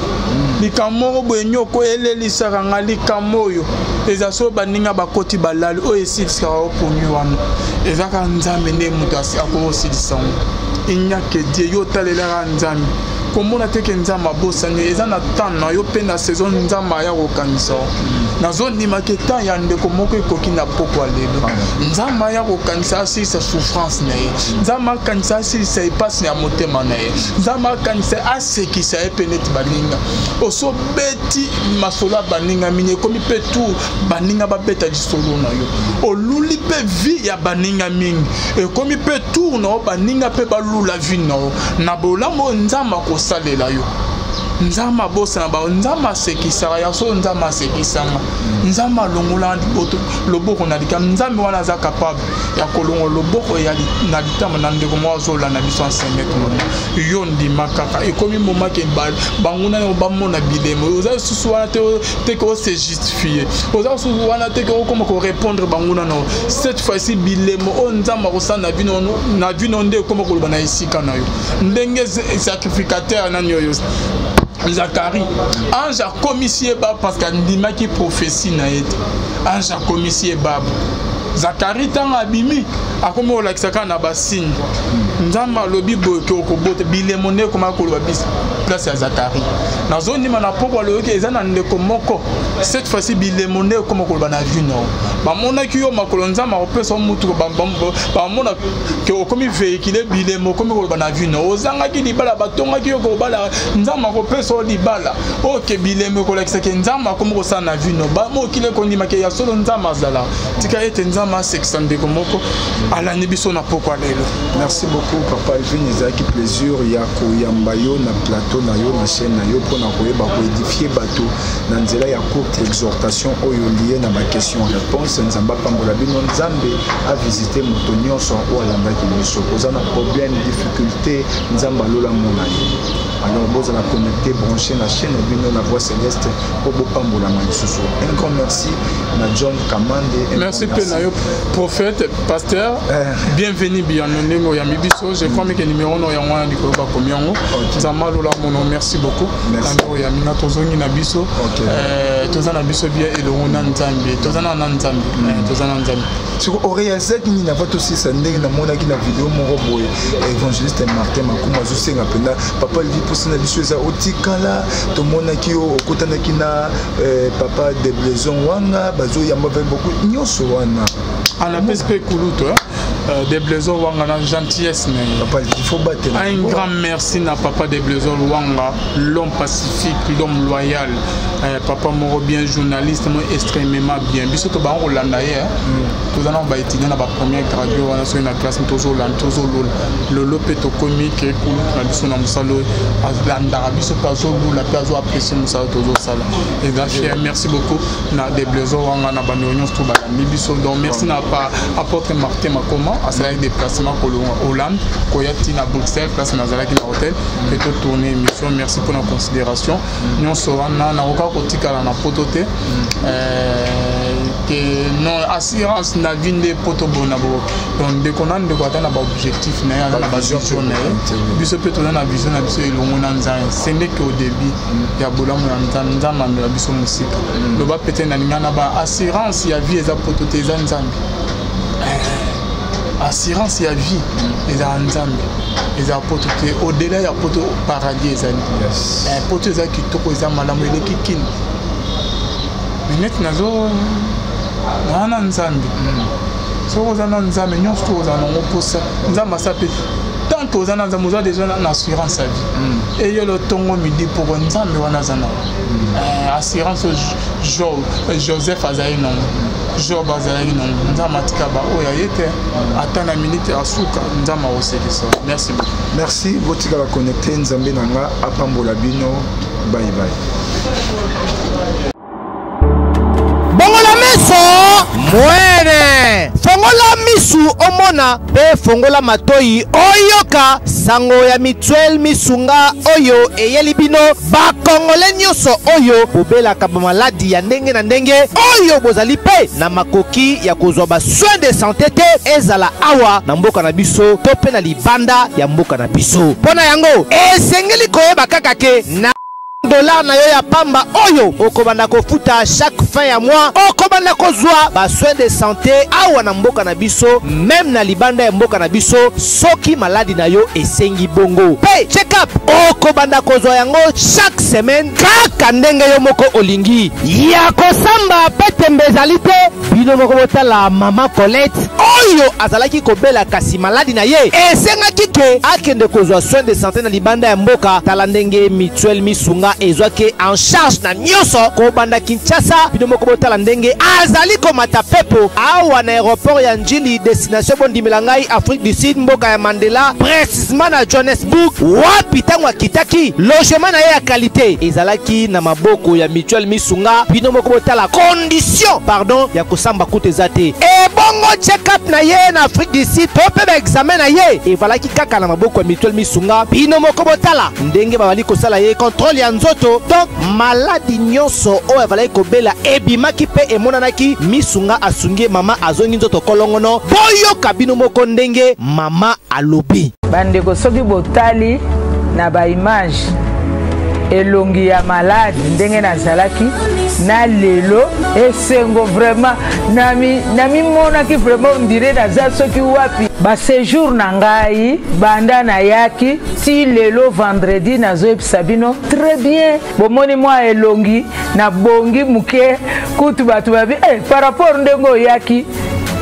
likambo moko boye nyoko elelisaka nga, likambo oyo eza soki baninga bakoti balali, oyo esilisaka yo pongi wana, eza kaka Nzambe nde moto akokosilisa yango. Il n'y a que Dieu. Yo otalelaka Nzambe, komona te ke Nzambe abosani. Eza na temps na yo mpe na saison Nzambe aya kokanisa yo. Nazondimaki temps ya ndeko moko ekoki na pokwa lelo, Nzambe aya kokanisa, asilisa souffrance na ye. Nzambe akanisa, asilisa epasi ya motema na ye. Nzambe akanisa, asekisa ye mpe neti baninga. Osobeti masolo ya baninga mingi, ekomi mpe tour baninga babeta lisolo na yo. Oluli mpe vie ya baninga mingi, ekomi mpe tour na yo baninga mpe balula vie na yo. Na bolamu oyo Nzambe akosalela yo. Nzambe abosana bango. Nzambe asekisaka ya solo. Nzambe asekisanga. Nzambe alongolaka loboko na likambo. Nzambe wana aza capable ya kolongola loboko ya na litama na ndeko moko azolanda biso enseignement mona yo. Ndima kaka, ekomi moment ke banguna yo bamona bilemo. Oza lisusu wana te te ke ose justifie, oza lisusu wana te ke okoma korépondre banguna na yo. Cette fois-ci, bilemo oyo Nzambe akosala na bino na bino nde ekoma koloba na esika na yo, ndenge sacrificateur nani oyo Zakari, ange akomisi ye babu parce que andimaki prophétie na ye te. Ange akomisi ye babu. Zakari, ntango abimi, akomi kolakisa kaka na basigne. Nzambe alobi boye ke okobota, bilemo nde ekomaka koloba bis place ya Zakari. Nazondima na poko aloyoki eza na ndeko moko. Cette fois-ci, bilemo nde ekoma koloba na vie nao. Bamonaki yo makolo, Nzambe akopesa yo mutuka. Bamona ke okomi véhicule, bilemo okomi koloba na vie nao. Ozangaki libala, batongaki yo kobala, Nzambe akopesa yo libala. Oyo ke bilemo ekolakisaki Nzambe akomi kosala na vie nao, bamokili ekondimaki ya solo Nzambe azala. Tika ete Nzambe asekisa ndeko moko alandi biso na pokwa lelo. Merci beaucoup, papa Alvin. Ezalaki plaisir ya koyamba yo na plateau na yo, na chaîne na yo, mpona koyeba koédifie bato na nzela ya courte exhortation oyo lie na baquestion réponse. Nzambe apambola bino. Nzambe avisite moto nyonso oyo alandaki biso. Oza na problème, difficulté, Nzambe alola mona yo. Alors bozala connecté, branché na chaîne na bino, na Voix Céleste, mpo bopambolama lisusu. Un grand merci na John Kamande. Merci mpe na yo, prophète pasteur. Bienvenue biyano ndenge oyambi biso. Je crois meke numéro no yango wana likolo bakomi yango. Nzambe alola mono. Merci beaucoup na ndenge oyambi nga. Tozongi na biso, toza na biso bien elongo na Nzambe. Toza na Nzambe, toza na Nzambe. Siko orealisaki nini avant tosisa? Ndenge namonaki na video moko boye, évangéliste Martin Makumu azosenga mpenza papa Livi, mposa na biso eza otikala. Tomonaki yo okutanaki na papa de Blaison Wanga, bazoyamba avec beaucoup nyonso wana. Anapesi mpe kulutu de Blaison Wanga na gentillesse na ye. Papa, il faut batela. Un grand merci na papa de Blaison Wanga, l'homme pacifique, l'homme loyal, papa moko bien, journaliste mo extrêmement bien. Biso tobango kolanda ye, toza na baétudiant na bapremière gradué wana, soki na classe tozolanda, tozolola lolo mpe tokomi ke kulutu na biso na mosala oyo alandaka biso mpe azolula mpe azoapprécie mosala tozosala. Eza fier. Merci beaucoup na de Blaison Wanga, na bandeko nyonso to balandi biso. Donc merci na pa apôtre Martin Makoma, asalaki déplacement kolonga Hollande koya ntina Bruxelles, place nazalaki na hôtel mpe totourne émission. Merci mpona considération nyonso wana. Nakoka kotikala na poto te ke non assurance na vie nde poto bona bo. Donc ndeko na ndeko ata na baobjectif na ye, aza na bavision na ye. Biso mpe toza na vision na biso elongo na Nzambe. Ce n'est qu'au début ya bolamu ya Nzambe. Nzambe amela biso mosika. Loba pete na linga na ba assurance ya vie eza poto te, eza Nzambe. Assurance ya vie ezala Nzambe, ezala poto te. Au-delà ya poto, paradis ezali. Poto eza kitoko, eza malamu, eleki kini. Mais neti nazo naa na Nzambe, soki oza na Nzambe, nyonso to ozala nango mposa, Nzambe asa mpe. Tant que oza na Nzambe, oza déjà na assurance ya vie. Eyelo ntongo midi poko, Nzambe wana aza nango assurance. Oyo Joseph azali nango, Job azalaki nango. Nzambe atika baoyo aye te, ata na minute ya suka Nzambe akosekisa. Merci beaucoup. Merci, botikala connecté. Nzambe na nga apambola bino. Bye bye. Bongola miso mwene, fongola misu omona mpe fongola matoi oyoka sango ya mutuelle Misunga oyo eyeli bino bakongole nyonso oyo bobelaka bamaladi ya ndenge na ndenge, oyo bozali mpe na makoki ya kozwa basoin de santé te, ezala awa na mboka na biso to mpe na libanda ya mboka na biso. Mpo na yango, esengeli koyeba kaka ke na dollar na yo ya pamba oyo okobanda kofuta chaque fin ya mois, okobanda kozwa basoin de santé awa na mboka na biso, même na libanda ya mboka na biso, soki maladi na yo esengi bongo. Mpe check-up okobanda kozwa yango chaque semaine, kaka ndenge yo moko olingi. Ya kosamba mpe tembe ezali te. Bino moko botala mama Colette. Oyo azalaki kobela kasi maladi na ye esengaki ke akende kozwa soin de santé na libanda ya mboka. Tala ndenge mutuelle Misunga ezwaki en charge na nyonso kobanda Kinshasa. Bino moko botala ndenge azali komata pepo awa na aéroport ya Njili, destination bondimela ngai Afrique du Sud, mboka ya Mandela, précisement na Johannesburg, wapi ntango akitaki logement na ye ya qualité ezalaki na maboko ya mutuelle Misunga. Bino moko botala condition pardon ya kosamba kutu eza te. Ebongo check-up na ye na Afrique du Sud to mpe baexamen na ye evalaki kaka na maboko ya mutuelle Misunga. Bino moko botala ndenge babali kosala ye contrôle ya nzoto. Donc maladi nyonso oyo avalaki kobela ebimaki mpe emonanaki. Misunga asungi ye, mama azongi nzoto kolongono. Boyoka bino moko ndenge mama alobi. Bandeko, soki botali na baimage elongi ya maladi ndenge nazalaki na lelo, esengo vraiment namimonaki vraiment ondire naza soki wapi. Baséjour na ngai banda nayaki ti lelo vendredi, nazoyebisa bino très bien. Bomoni mwa elongi nabongi moke, kutu bato babi par rapport ndenge oyaki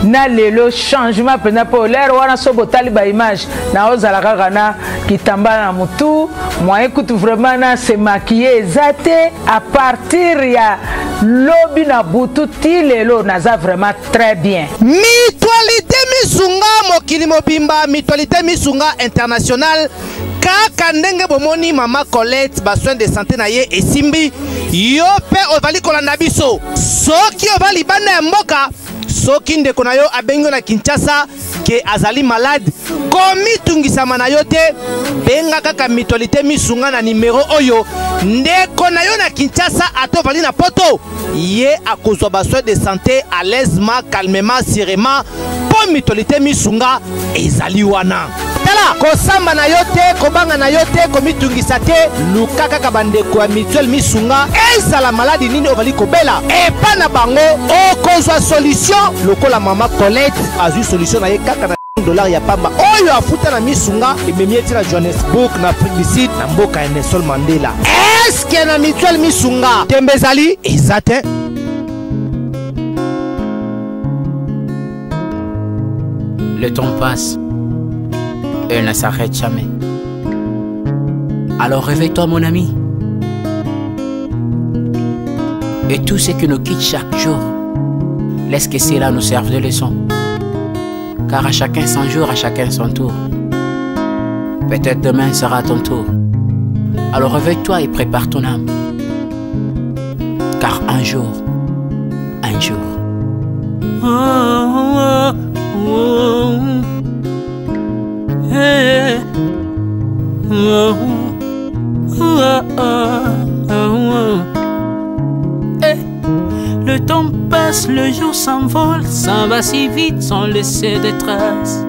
na lelo, changement mpenza. Mpo lere wana so botali baimage, naozala kaka na kitambala na motu, moyen kutu vraiment na se maquiller eza te. À partir ya lobi na butu ti lelo, naza vraiment très bien. Mutualité Misunga mokili mobimba, Mutualité Misunga international. Kaka ndenge bomoni mama Colette, basoin de santé na ye esimbi. Yo mpe ozali kolanda biso, soki oza libanda ya mboka, soki ndeko na yo abengi yo na Kinshasa ke azali malade, komitungisama na yo te, benga kaka Mutualité Misunga na nimero oyo. Ndeko na yo na Kinshasa, ata ovandi na Poto, ye akozwa basoin de santé à l'aisement, calmement, sûrement, mpo Mutualité Misunga ezali wana. Tala, kosamba na yo te, kobanga na yo te, komitungisa te, luka kaka bandeko ya Mutuelle Misunga. Ezala maladi nini ozali kobela, epa na bango okozwa solution, lokola mama Colette azwi solution na ye kaka na dollar ya pamba oyo afuta na Misunga, ememi ye ti na Johannesburg, na Afrique du Sud, na mboka ya Nelson Mandela. Eske na Mutuelle Misunga tembe ezali? Eza te. Le temps passe et ne s'arrête jamais. Alors réveille-toi, mon ami. Et tout ce qui nous quitte chaque jour, laisse que cela nous serve de leçon. Car à chacun son jour, à chacun son tour. Peut-être demain sera ton tour. Alors réveille-toi et prépare ton âme. Car un jour, un jour. Oh. Hey. Oh. Hey. Le temps passe, le jour s'envole, s'en va si vite sans laisser de traces.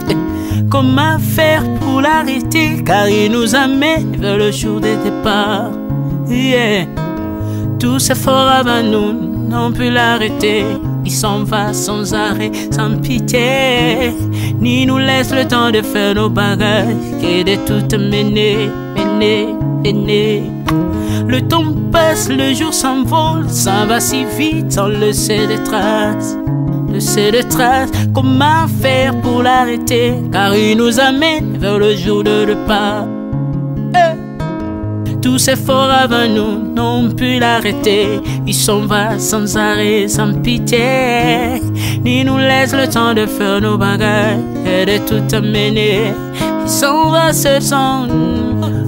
Hey. Comment faire pour l'arrêter, car il nous amène vers le jour des départs. Yeah. Tous ces forts avant nous n'ont pu l'arrêter. Il s'en va sans arrêt, sans pitié, ni nous laisse le temps de faire nos bagages et de tout mener, mener, mener. Le temps passe, le jour s'envole, s'en va si vite sans laisser de traces, laisser de traces. Comment faire pour l'arrêter, car il nous amène vers le jour de départ. Tous ces forts avant nous n'ont pu l'arrêter. Il s'en va sans arrêt, sans pitié, ni nous laisse le temps de faire nos bagages et de tout amener. Il s'en va seul sans.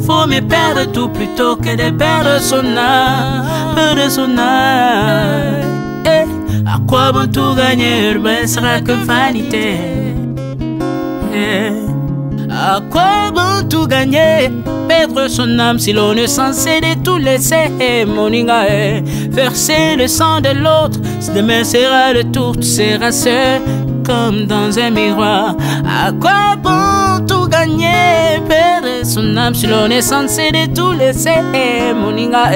Faut mieux perdre tout plutôt que de perdre son âme, perdre son âme. Eh, à quoi bon tout gagner, ne sera que vanité. Eh, à quoi bon tout gagner, perdre son âme si l'on est censé de tout laisser, moninga, verser le sang de l'autre. Demain sera le tour, tu seras seul comme dans un miroir. À quoi bon tout gagner, perdre son âme si l'on est censé de tout laisser, moninga,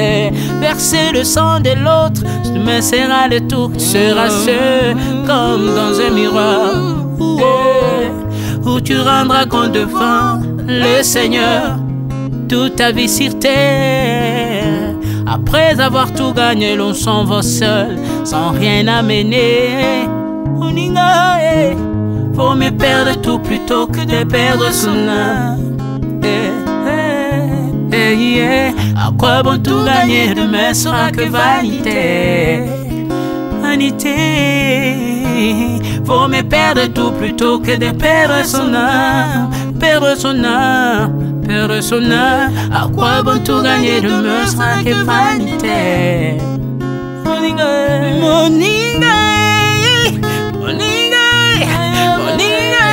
verser le sang de l'autre. Demain sera le tour, tu seras seul comme dans un miroir. Où tu rendras compte devant le Seigneur toute ta vie sur terre. Après avoir tout gagné, l'on s'en va seul, sans rien amener. Oninga, Vaut mieux perdre tout plutôt que de perdre son âme. Eh, eh, eh, yeah. À quoi bon tout gagner, demain sera que vanité. Vanité. Vaut mieux perdre tout plutôt que de perdre son âme. Perdre son âme, perdre son âme. À quoi bon tout gagner, demain sera que vanité. Moninga, moninga, moninga, moninga,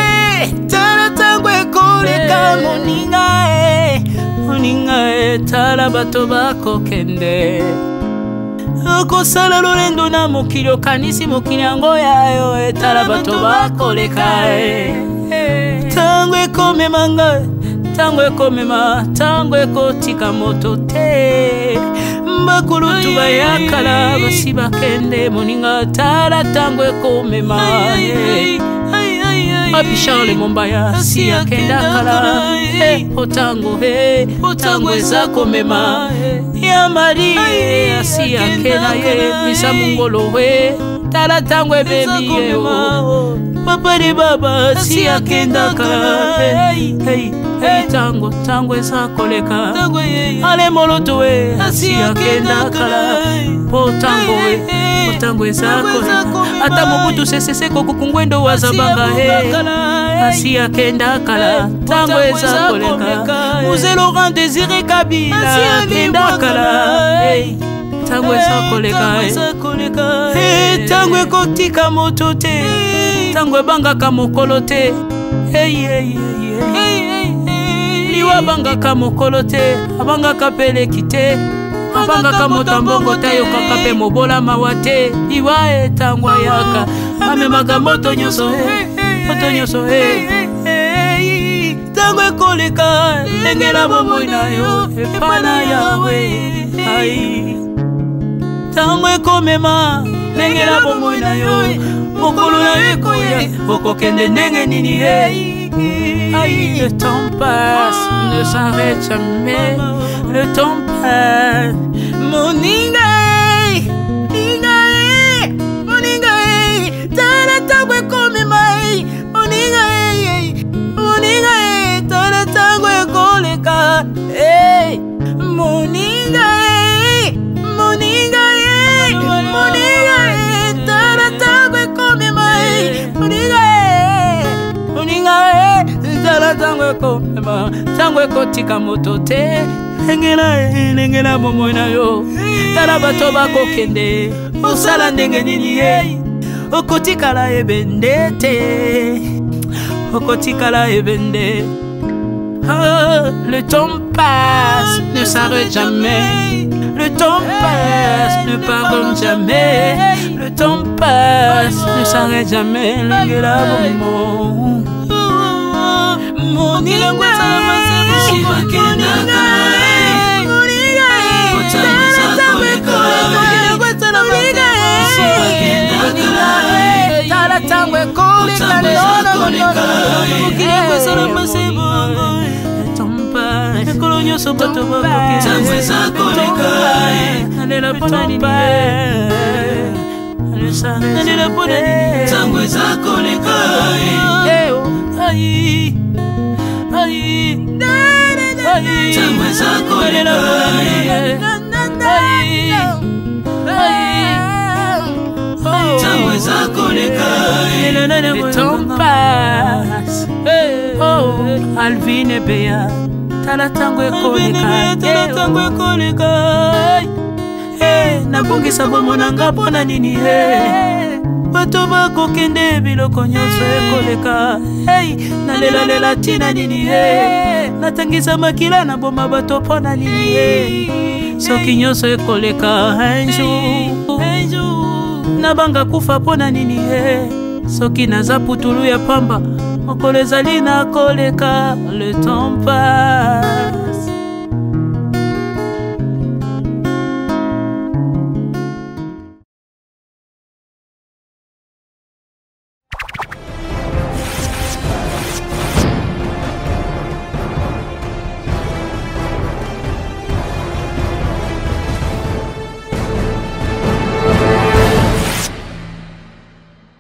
tala tango ekoleka moninga, moninga, tala bato bakokende. Okosala lolendo na mokili okanisi mokili yango ya yo, tala bato bakoleka. Tango ekomema ngai, tango ekomema, tango ekotika moto te. Bakulutu bayakala basi bakende moninga, tala tango ekomema. Papi Charles Mombaya si akenda kala, otango otango eza komema. Ya Marie si akenda ye misa mongolo we, tala tango ebemi ye. Papa de baba si akenda kala, tango tango eza koleka. Ale moloto we si akenda kala, po tango we tango eza koleka. Ata mobutu sese seko kukungwendo wazabanga asi akenda kala, tango eza koleka. Mzee Laurent Désiré Kabila akenda kala, tango eza koleka. Tango ekotika moto te, tango ebangaka mokolo te. Liwa abangaka mokolo te, abangaka peleki te, abangaka moto mbongo te, ayokaka mpe mobola mawa te. Liwa etango ayaka amemaka moto nyonso, moto nyonso. Tango ekoleka, lengela bomoi na yo epai na Yawe. Tango ekomema, lengela bomoi na yo, mokolo na yo ekoya, okokende ndenge nini? Aïe, le temps passe, ne s'arrête jamais. Le temps passe. Moninga, moninga, moninga, tala tango ekomema. Moninga, moninga, tala tango ekoleka. Moninga, moninga, moninga, tala tango ekomema. Moninga, moninga, tala tango ekomema. Tango ekotika moto te, lengela lengela bomoi na yo. Tala bato bakokende, osala ndenge nini ye? Okotikala ebende te, okotikala ebende. Le temps passe, ne s'arrête jamais. Le temps passe, ne pardonne jamais. Le temps passe, ne s'arrête jamais. Lengela bomoi. Moninga, tala tango ekoleka. Ekolo nyonso bato bakokenalela mpona nini? Nalela mpona nini? Tango eza koleka. Tango eza koleka. Tango eza koleka. Le temps passe. Oh, Alvin Ebea, tala tango ekoleka, tala tango ekoleka. Nabongisa bomoi na nga mpona nini? Bato bakokende, biloko nyonso ekoleka. Nalelalela ntina nini? Natangisa makila, naboma bato mpona nini? Soki nyonso ekoleka un jour, nabanga kufa mpona nini? Soki naza putulu ya pamba, mokolo ezali nakoleka. Le temps passe.